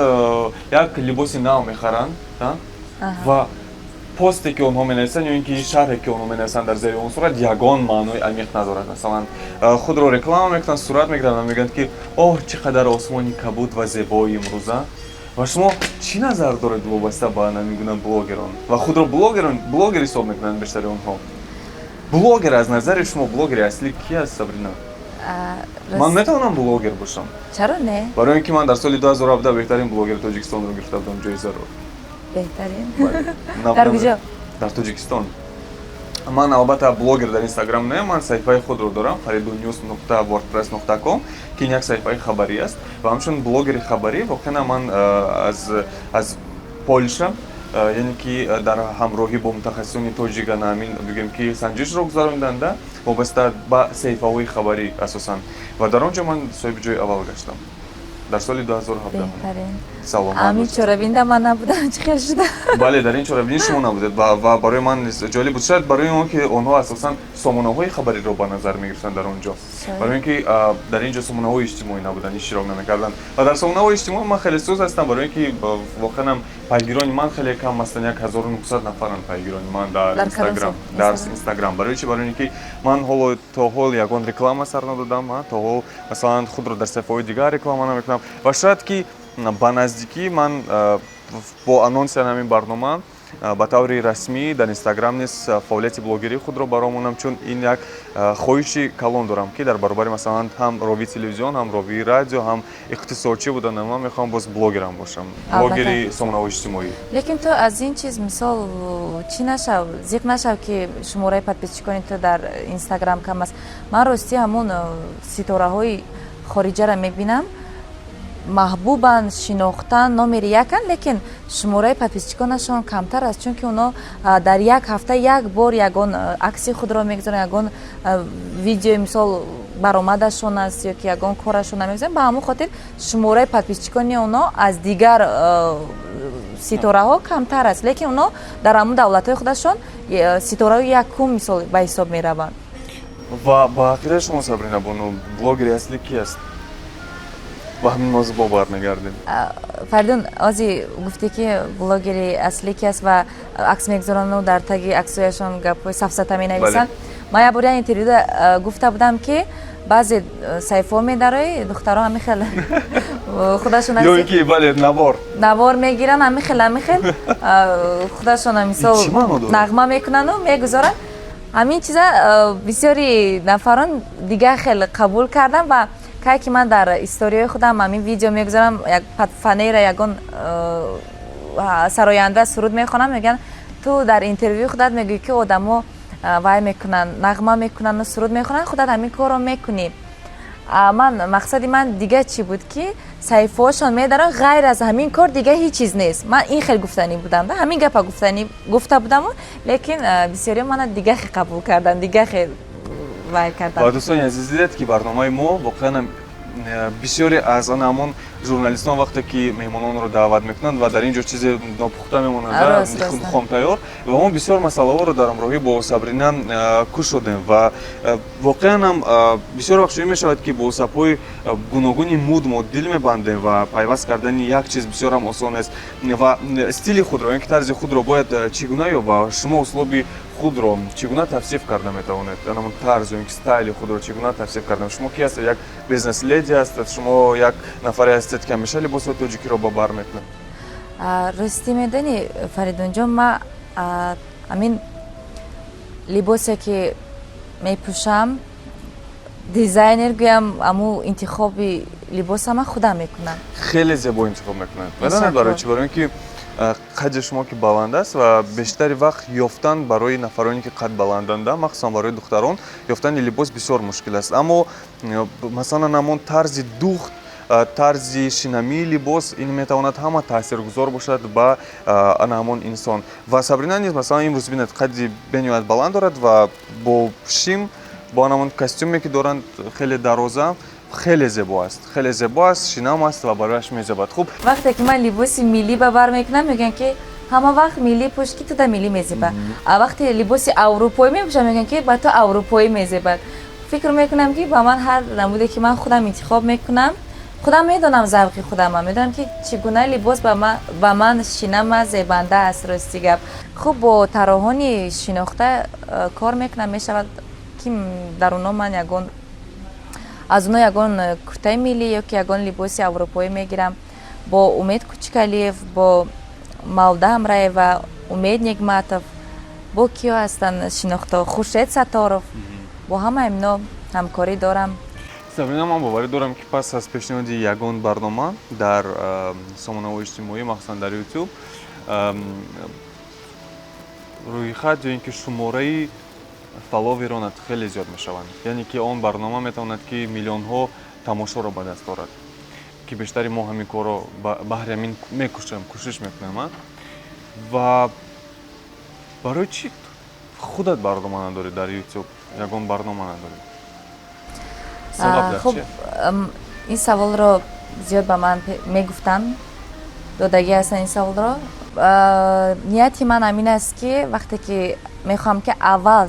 як либоси нав мехаранд ва посте ки онҳо менависанд ё ин ки шарҳе ки онҳо менависанд дар зери он сурат, ягон маънои амиқ надорад. Масалан, худро реклама мекунанд, сурат мегиранд ва мегӯянд, ки оҳ, чӣ қадар осмони кабуд ва зебои имрӯза. Ва шумо чӣ назар доред вобаста ба ҳамин гуна блогерон? Ва худро блогер ҳисоб мекунанд бештари онҳо. Блогер, аз назари шумо, блогери аслӣ ки аст, Сабрина? Ман метавонам блогер бошам? Чаро не? Барои ин ки ман дар соли 2017 беҳтарин блогери Тоҷикистонро гирифта будам ҷоизаро. Беҳтарин дар куҷо? Дар Тоҷикистон. Ман албатта блогер дар Инстаграм не, ман саҳифаи худро дорам, faridunnews.wordpress.com, ки ин як саҳифаи хабарӣ аст. Ва ҳамчун блогери хабарӣ, воқеан ман аз Полша, яъне ки дар ҳамроҳӣ бо мутахассисони тоҷик ана ҳамин, бигӯем, ки санҷишро гузаронданда вобаста ба саҳифаҳои хабарӣ асосан, ва дар он ҷо ман соҳиби ҷои аввал гаштам дар соли 2017. Саломат. Ҳамин чорабинда ман набудам, чӣ хел шуда? Бале, дар ин чорабинӣ шумо набудед ва барои ман ҷолиб буд, шояд барои он ки онҳо асосан сомонаҳои хабариро ба назар мегирифтанд дар он ҷо, барои ин ки дар ин ҷо сомонаҳои иҷтимоӣ набуданд, иштирок намекарданд. Ва дар сомонаҳои иҷтимоӣ ман хеле суз ҳастам, барои ин ки воқеан ҳам пайгирони ман хеле кам ҳастанд, 1900 нафаранд пайгирони ман дар Инстаграм, дар Инстаграм. Барои чи? Барои ин ки ман ҳоло то ҳол ягон реклама сар надодам, то ҳол, масалан, худро дар саҳифаҳои дигар реклама намекунам. Ва шояд ки ба наздикӣ ман бо анонси ҳамин барнома Ба таври расмӣ дар Инстаграм низ фаъолияти блогерии худро баромонам, чун ин як хоҳиши калон дорам, ки дар баробари, масалан, ҳам ровии телевизион, ҳам ровии радио, ҳам иқтисодчӣ буданам, ман мехоҳам боз блогерам бошам, блогери сомонаҳои иҷтимоӣ. Лекин ту аз ин чиз, мисол, чӣ нашав, зиқ нашав, ки шумораи подписчикони ту дар Инстаграм кам аст. Ман ростӣ ҳамон ситораҳои хориҷаро мебинам, маҳбубанд, шинохтан, номери яканд, лекин шумораи подписчиконашон камтар аст, чунки онҳо дар як ҳафта як бор ягон акси худро мегузоранд, ягон видеои, мисол, баромадашон аст ё ки ягон корашон намегузоранд. Ба ҳамон хотир шумораи подписчикони онҳо аз дигар ситораҳо камтар аст, лекин онҳо дар ҳамон давлатҳои худашон ситораҳои якум, мисол, ба ҳисоб мераванд. Ва ба ақидаи шумо, Сабрина бону, блогери аслӣ ки аст? Ба ҳамин мавзӯъ бо бармегардем. Фаридун, ози гуфтӣ, ки блогери аслӣ ки аст ва акс мегузорану дар таги аксҳояшон гапҳои сафсата менависанд. Ман як бор як интервюда гуфта будам, ки баъзе саҳифаҳо медарои, духтаро ҳамин хел худашон ё ин ки, бале, навор. Навор мегиранд, ҳамин хел худашона, мисол, Чӣ маъно дорад? нағма мекунану мегузоранд. Ҳамин чиза бисёри нафарон дигар хел қабул кардам. Ва кай ки ман дар историҳои худам ҳамин видео мегузорам, як фанера ягон сароянда суруд мехонам, мегӯянд: «Ту дар интервюи худат мегӯӣ, ки одамо вай мекунанд, нағма мекунанду суруд мехонанд, худат ҳамин корро мекунӣ». Ман мақсади ман дигар чӣ буд, ки саҳифаҳошон медаранд, ғайр аз ҳамин кор дигар ҳеҷ чиз нест. Ман ин хел гуфтанӣ будам, ҳамин гапа гуфтанӣ гуфта будаму, лекин бисёриҳо мана дигар хел қабул карданд, дигар хел вай карданд. Ва, дӯстони азиз, дидед, ки барномаи мо воқеан бисёре аз ан ҳамон журналистон, вақте ки меҳмононро даъват мекунанд ва дар ин ҷо чизе нопухта мемонад, хомтайёр, ва мо бисёр масъалаҳоро дар ҳамроҳӣ бо Сабрина кушодем. Ва воқеан ҳам бисёр вақт чунин мешавад, ки бо сабабҳои гуногуни муд мо дил мебандем ва пайваст кардани як чиз бисёр ҳам осон аст. Ва стили худро ё ки тарзи худро бояд чӣ гуна ё ва шумо услуби худро чӣ гуна тавсиф карда метавонед? Ҳамон тарз ё ин ки стайли худро чӣ гуна тавсиф карда? Шумо ки ҳастед? Як бизнес леди ҳастед, шумо як нафаре ҳастед, ки ҳамеша либосҳои тоҷикиро ба бар мекунад. Ростӣ, медонӣ, Фаридунҷон, ма ҳамин либосе ки мепӯшам, дизайнер гӯям, аму интихоби либоса ман худам мекунам. Хеле зебо интихоб мекунад. Медонед барои чӣ? Барои ин ки қади шумо ки баланд аст ва бештари вақт ёфтан барои нафароне, ки қад баланданда, махсусан барои духтарон, ёфтани либос бисёр мушкил аст. Аммо, масалан, ҳамон тарзи духт, тарзи шинамии либос, ин метавонад ҳама таъсиргузор бошад ба ана ҳамон инсон. Ва Сабрина низ, масалан, имрӯз бинед, қадди бениҳоят баланд дорад ва бо шим, бо ҳамон костюме, ки доранд, хеле дароза, хеле зебо аст, хеле зебо аст, шинам аст ва барояш мезебад. Хуб. Вақте ки ман либоси миллӣ ба бар мекунам, мегӯянд, ки ҳама вақт миллӣ пӯш, ки туда миллӣ мезебад. А вақте либоси аврупоӣ мепӯшам, мегӯянд, ки ба ту аврупоӣ мезебад. Фикр мекунам, ки ба ман ҳар намуде, ки ман худам интихоб мекунам, худам медонам, завқи худама медонам, ки чӣ гуна либос ба ман шинама, зебанда аст. Рости гап, хуб, бо тарроҳони шинохта кор мекунам. Мешавад, ки дар оно ман ягон аз оно ягон куртаи миллӣ ё ки ягон либоси аврупоӣ мегирам. Бо Умед Кучукалиев, бо Малда Ҳамраева, Умед Нигматов, бо киё ҳастанд шинохто, Хуршед Сатторов, бо ҳама ино ҳамкорӣ дорам. Сабрина, ман боварӣ дорам, ки пас аз пешниҳоди ягон барнома дар сомонаҳои иҷтимоӣ, махсусан дар Ютуб, рӯйхат ё ин ки шумораи фолловеронат хеле зиёд мешаванд, яъне ки он барнома метавонад, ки миллионҳо тамошоро ба даст орад, ки бештари мо ҳамин корро баҳри ҳамин мекӯшем, кӯшиш мекунем. Ва барои чӣ худат барнома надорӣ дар Ютуб, ягон барнома надорӣ? Сабаб дар Хуб, чӣ? Ин саволро зиёд ба ман мегуфтанд, додагӣ ҳастанд ин саволро. Нияти ман ҳамин аст, ки вақте ки мехоҳам, ки аввал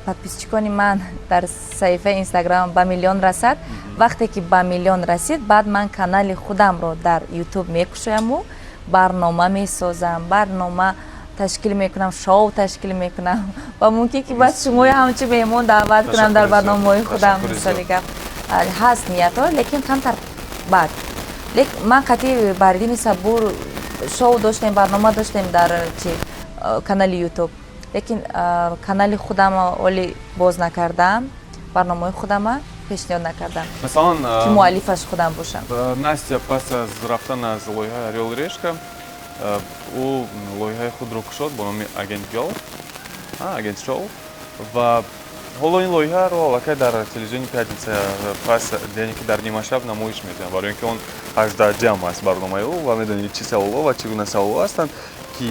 подписчикони ман дар саҳифаи Инстаграм ба миллион расад. Вақте ки ба миллион расид, баъд ман канали худамро дар Ютуб мекушояму барнома месозам, барнома ташкил мекунам, шоу ташкил мекунам ва мумкин, ки баъд шуморо ҳамчун меҳмон даъват кунам дар Ташаккури зиёд. барномаҳои худам. Ташаккури Мисоли зиёд. гап, ҳаст ниятҳо, лекин камтар баъд. Лек ман қатъи Баҳриддини Сабур Шоу доштем, барнома доштем дар чи, канали Ютуб, лекин канали худама оли боз накардаам, барномаҳои худама пешниҳод накардам, Масалан, ки муаллифаш худам бошам. Настя пас аз рафтан аз лоиҳаи «Орёл и решка» ӯ лоиҳаи худро кушод бо номи Агент Гёл, Агент Шоу, ва ҳоло ин лоиҳаро аллакай дар телевизиони «Пятница» пас, яъне ки дар нимашаб намоиш медиҳанд, барои ин ки он 18+ аст барномаи ӯ. Ва медонед, чӣ саволҳо ва чӣ гуна саволҳо ҳастанд, ки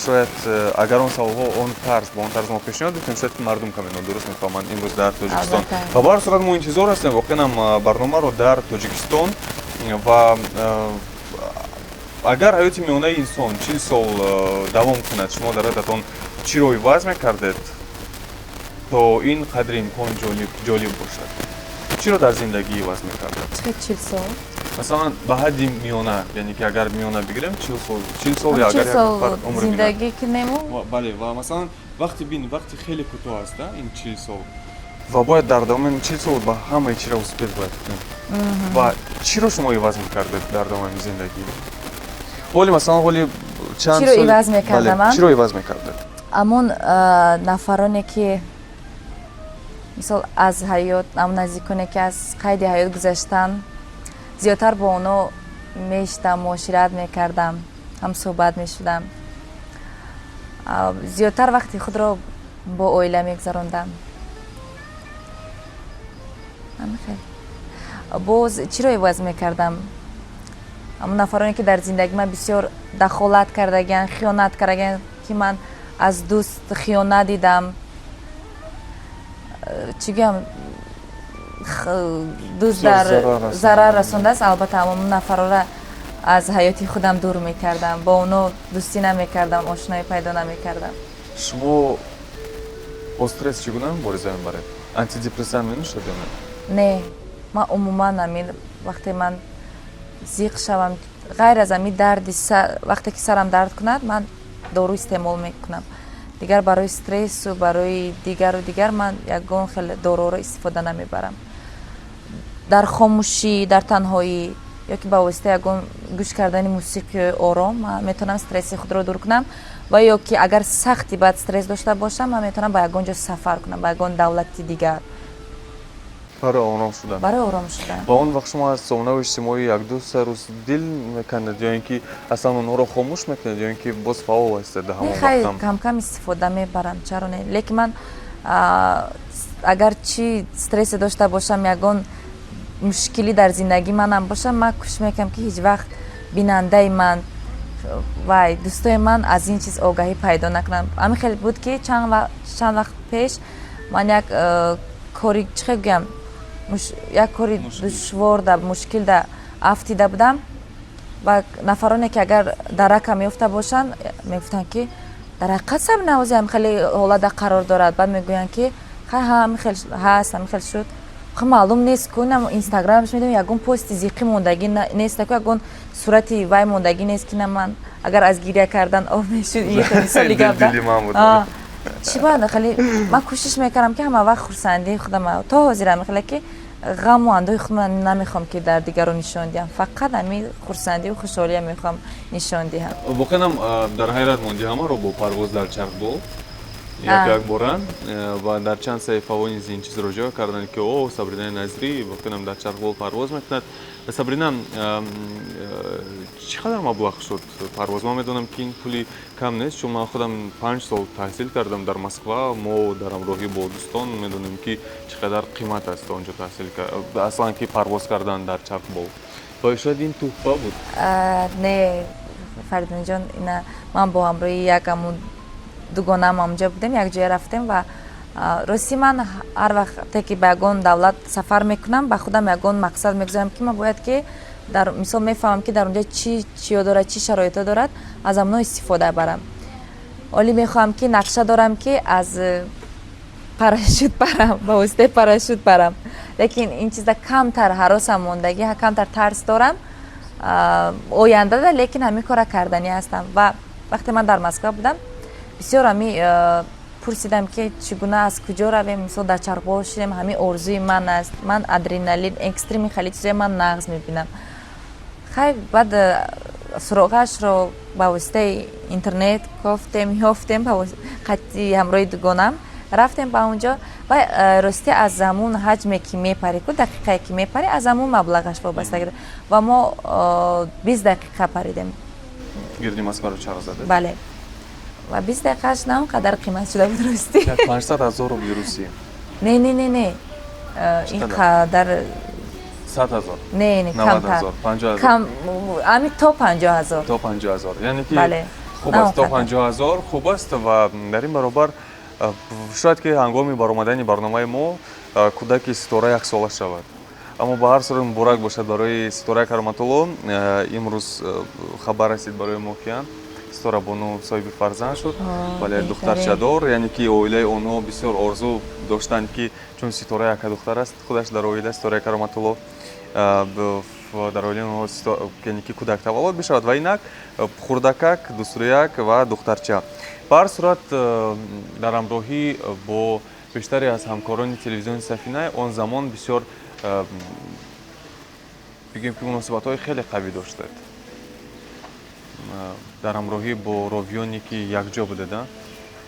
шояд агар он саволҳо он тарз бо он тарз мо пешниҳод бикунем, шояд ки мардум каме нодуруст мефаҳманд имрӯз дар Тоҷикистон. Ва ба ҳар сурат мо интизор ҳастем воқеан барномаро дар Тоҷикистон. Ва агар ҳаёти миёнаи инсон 40 сол давом кунад, шумо дар ҳаётатон чиро иваз мекардед, то ин қадри имкон ҷолиб бошад? Чиро дар зиндагӣ иваз мекардед? 40 сол? Масалан, ба ҳадди миёна, яъне ки агар миёна бигирем, 40 сол, 40 сол, ё агар умр зиндагӣ кунему. Бале, ва масалан, вақти бин, вақти хеле кӯтоҳ аст ин 40 сол, ва бояд дар давоми 40 сол ба ҳамаи чиро успеть бояд кунем. Ва чиро шумо иваз мекардед дар давоми зиндагӣ? Ҳоли, масалан, ҳоли чанд чиро иваз мекардам? Чиро иваз мекардед? Амон нафароне ки, мисол, аз ҳаёт, ам наздиконе ки аз қайди ҳаёт гузаштан, зиёдтар бо онҳо мешитам, муошират мекардам, ҳамсӯҳбат мешудам, зиёдтар вақти худро бо оила мегузарондам. Хел боз чиро иваз мекардам? Ҳамон нафароне ки дар зиндагӣ ман бисёр дахолат кардагиан, хиёнат кардагиан, ки ман аз дӯст хиёнат дидам, чӣ гӯям, дӯст дар зарар расондааст, албатта, ҳамон нафарора аз ҳаёти худам дур мекардам, бо оно дӯстӣ намекардам, ошноӣ пайдо намекардам. Шумо бо стресс чӣ гуна мубориза мебаред? Антидепрессант менӯшед ё не? Не, ман умуман ами вақте ман зиқ шавам, ғайр аз ами дарди, вақте ки сарам дард кунад, ман дору истеъмол мекунам. Дигар барои стрессу барои дигару дигар ман ягон хел доруро истифода намебарам. Дар хомӯшӣ, дар танҳоӣ ё ки ба воситаи ягон гӯш кардани мусиқиҳои ором ман метавонам стресси худро дур кунам. Ва ё ки агар сахти бад стресс дошта бошам, ман метавонам ба ягон ҷо сафар кунам, ба ягон давлати дигар. Барои ором шудан. Барои ором шудан. Ва он вақт шумо аз сомонаҳои иҷтимоӣ як-ду се рӯз дил мекунед ё ин ки аслан онҳоро хомӯш мекунед, ё ин ки боз фаъол ҳастед дар ҳамон вақтам? Камкам истифода мебарам, чаро не. Лекин ман агар чӣ стрессе дошта бошам, ягон мушкилӣ дар зиндагии манам бошам, ман кӯшиш мекунам, ки ҳеҷ вақт бинандаи ман вай дӯстои ман аз ин чиз огаҳӣ пайдо накунанд. Ҳамин хел буд, ки чанд вақт пеш ман як кори, чӣ хел гӯям, як кори душвор да, мушкил да афтида будам ва нафароне ки агар даракам ёфта бошанд, мегуфтанд, ки дар ҳақиқат Сабрина ҳозир ҳамин хеле ҳолата қарор дорад. Баъд мегӯянд, ки хай, ҳамин хел ҳаст, ҳамин хел шуд. Маълум нест ку, Инстаграмаш медонам, ягон пости зиқӣ мондагӣ нест, ку ягон сурати вай мондагӣ нест, ки на ман агар аз гиря кардан об мешуд, мисоли гап. Чӣ бояд, хеле ман кӯшиш мекардам, ки ҳама вақт хурсандии худам, то ҳозир ҳамин хеле, ки ғаму андӯҳи худам намехоҳам, ки дар дигарон нишон диҳам, фақат ҳамин хурсандию хушҳолия мехоҳам нишон диҳам. Воқеан дар ҳайрат монди ҳамаро бо парвоз дар чархбол як якбора, ва дар чанд саҳифаҳо низ ин чизро ҷой карданд, ки о, Сабринаи Назрӣ воқеан дар чархбол парвоз мекунад. Сабрина, чӣ қадар маблағ шуд парвоз? Ман медонам, ки ин пули кам нест, чун ман худам 5 сол таҳсил кардам дар Москва. Мо дар ҳамроҳӣ бо дӯстон медонем, ки чӣ қадар қимат аст он ҷо таҳсил, аслан ки парвоз кардан дар чархбол. Ва шояд ин туҳфа буд? Не, Фаридунҷон, ина ман бо ҳамроҳи як амун дугонаам ҳамҷо будем, якҷоя рафтем. Ва ростӣ, ман ҳар вақте ки ба ягон давлат сафар мекунам, ба худам ягон мақсад мегузорам, ки ман бояд ки дар мисол мефаҳмам, ки дар онҷо чӣ чиё дорад, чӣ шароито дорад, аз амно истифода барам. Олӣ мехоҳам, ки нақша дорам, ки аз парашют парам, ба воситаи парашют парам, лекин ин чизда камтар ҳаросам мондагӣ, камтар тарс дорам ояндада, лекин ҳамин кора карданӣ ҳастам. Ва вақте ман дар Москва будам, бисёр ҳами пурсидам, ки чӣ гуна, аз куҷо равем, мисол, дар чархбол шинем. Ҳамин орзуи ман аст. Ман адреналин, экстрими, хеле чизои ман нағз мебинам. Хай, баъд Суроғашро ба воситаи интернет кофтем, ёфтем, қатъи ҳамроҳи дугонам рафтем ба он ҷо ва ростӣ аз ҳамун ҳаҷме ки мепарӣ ку, дақиқае ки мепарӣ, аз ҳамун маблағаш вобастагӣ дорад. Ва мо 20 дақиқа паридем. Гирди Москваро чарх задед? Бале, ва 20 дақиқааш на он қадар қимат шуда буд, ростӣ. 500 000 рубли русӣ? Не, не, не, не, ин қадар. 100 000? Не, не, камтар. 50 000? Ами то 50 000. То 50 000, яъне ки Бале. Хуб аст, то 50 000 хуб аст. Ва дар ин баробар, шояд ки ҳангоми баромадани барномаи мо кӯдаки Ситора яксола шавад, аммо ба ҳар сурат муборак бошад барои Ситораи Кароматулло. Имрӯз хабар расид барои мо, ки Ситора бону соҳиби фарзанд шуд. Бале, духтарчадор. Яъне ки оилаи онҳо бисёр орзу доштанд, ки чун Ситора яка духтар аст худаш дар оила, Ситораи Кароматулло, дар оилаи онҳо, яъне ки кӯдак таваллуд бишавад. Ва инак хурдакак, дусрӯяк ва духтарча. Ба ҳар сурат, дар ҳамроҳӣ бо бештаре аз ҳамкорони телевизиони Сафина он замон бисёр, бигӯем ки, муносибатҳои хеле қавӣ доштед, дар ҳамроҳӣ бо ровиёне ки якҷо будед.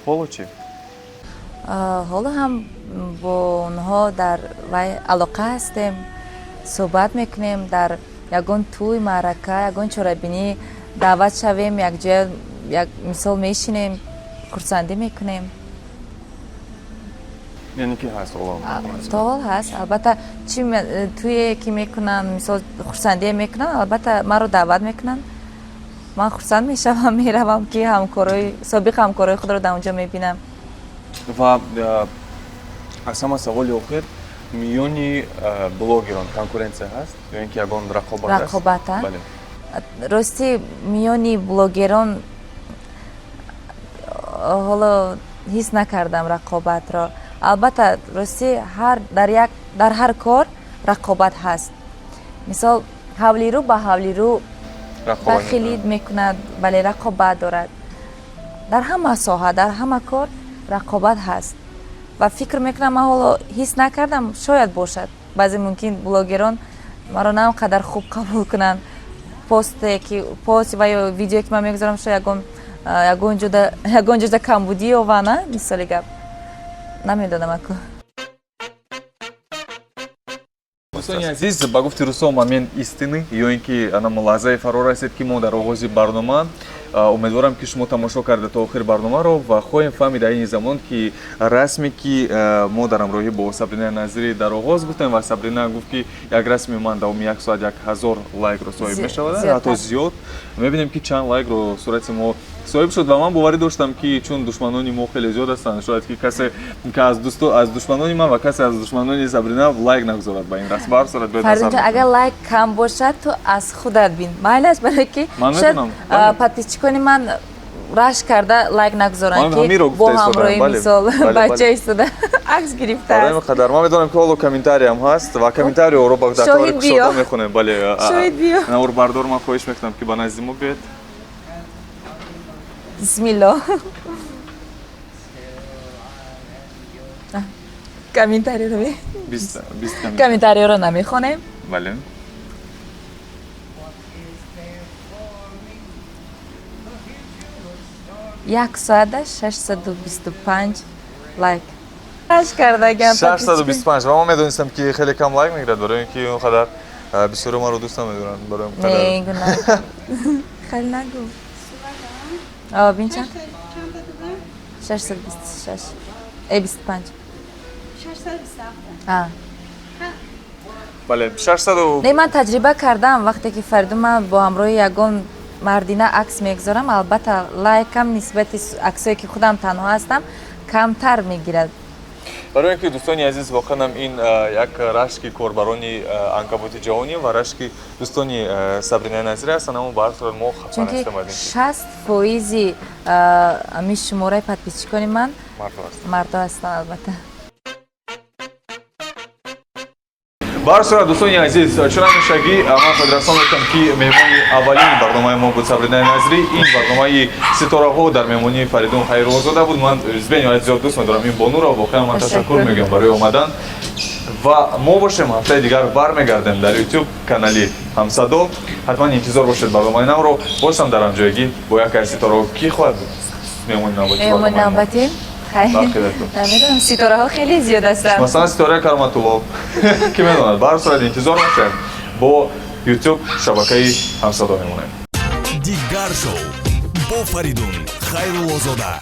Ҳоло чӣ? Ҳоло ҳам бо онҳо дар вай алоқа ҳастем, суҳбат мекунем. Дар ягон тӯй, маърака, ягон чорабинӣ даъват шавем, якҷоя як мисол мешинем, хурсандӣ мекунем. Яъне ки ҳаст? То ҳол ҳаст, албатта. Чи тӯе ки мекунанд, мисол, хурсандие мекунанд, албатта, маро даъват мекунанд. Ман хурсанд мешавам, меравам, ки ҳамкорои собиқ, ҳамкорои худро дар он ҷо мебинам. Ва аз ҳама саволи охир: миёни блогерон конкуренсия ҳаст ё ин ки ягон рақобат? Рақобат? Ростӣ, миёни блогерон ҳоло ҳис накардам рақобатро. Албатта, ростӣ, ҳар дар як дар ҳар кор рақобат ҳаст. Мисол, ҳавлирӯ ба ҳавлирӯ бахилӣ мекунад, бале, рақобат дорад. Дар ҳама соҳа, дар ҳама кор рақобат ҳаст. Ва фикр мекунам, ман ҳоло ҳис накардам, шояд бошад. Баъзе мумкин блогерон маро на он қадар хуб қабул кунанд. Посте ки, пост ва ё видеое ки ман мегузорам, шояд ягон ҷода камбудӣ ёва, на, мисоли гап, намедонам аку. Дӯстони азиз, ба гуфти русо, момент истины ё ин ки ана лаҳзаи фаро расид, ки мо дар оғози барнома. Умедворам, ки шумо тамошо карда то охири барномаро ва хоҳем фаҳмид айни замон, ки расме ки мо дар ҳамроҳӣ бо Сабрина Назирӣ дар оғоз гуфтем ва Сабрина гуфт, ки як расми ман давоми як соат 1000 лайкро соҳиб мешавад, ҳатто зиёд. Мебинем, ки чанд лайкро сурати мо соҳиб шуд. Ва ман боварӣ доштам, ки чун душманони мо хеле зиёд ҳастанд, шояд ки касе аз душманони ман ва касе аз душманони Сабрина лайк нагузорад ба ин расм. Ба ҳар сурат. Агар лайк кам бошад, ту аз худат бин, майлаш, барое ки шояд подписчикони ман рашк карда лайк нагузоранд, ки бо ҳамроҳи, мисол, бача истода акс гирифтааст. Қадар ман медонам, ки ҳоло комментариям ҳаст ва комментариҳоро ба дар кушода мехонем. Бале, наворбардор, ман хоҳиш мекунам, ки ба назди мо биёед. Бисмилло, комментариро, комментариҳоро намехонем. Бале. Як соата 625 лайк аш кардагам. 625. Ва ман медонистам, ки хеле кам лайк мегирад, барои ин ки он қадар бисёро маро дӯст намедоранд, барои он қадар. Хеле нагӯ, бин, чанд? 626, 25. Бале, 600. Не, ман таҷриба кардам. Вақте ки, Фаридун, ман бо ҳамроҳи ягон мардина акс мегузорам, албатта, лайкам нисбати аксое ки худам танҳо ҳастам камтар мегирад. Барои ин ки, дӯстони азиз, воқеанам ин як рашки корбарони анкабути ҷаҳонӣ ва рашки дӯстони Сабринаи Назирӣ ҳастанд, аммо ба ҳар сурат мо хафа Чунки нестем аз ин. 60 фоизи ами шумораи подписчикони ман мардо ҳастанд. Мардо ҳастанд, албатта. Ба ҳар сурат, дӯстони азиз, чун ҳамешагӣ ман хотиррасон мекунам, ки меҳмони аввалини барномаи мо буд Сабринаи Назирӣ. Ин барномаи ситораҳо дар меҳмонии Фаридун Хайруллозода буд. Ман бениҳоят зиёд дӯст медорам ин бонуро. Воқеан ман ташаккур мегӯям барои омадан. Ва мо бошем, ҳафтаи дигар бармегардем дар YouTube канали Ҳамсадо. Ҳатман интизор бошед барномаи навро, боз ҳам дар ҳамҷоягӣ бо яке аз ситораҳо. Кӣ хоҳад буд меҳмони навбатӣ? Меҳмони навбатӣ? Намедонам, ситораҳо хеле зиёд ҳастанд. Масалан, Ситораи Кароматулло, ки медонад. Ба ҳар сурат, интизор бошем, бо YouTube шабакаи Ҳамсадо мемонем. Дигар шоу бо Фаридун Хайруллозода.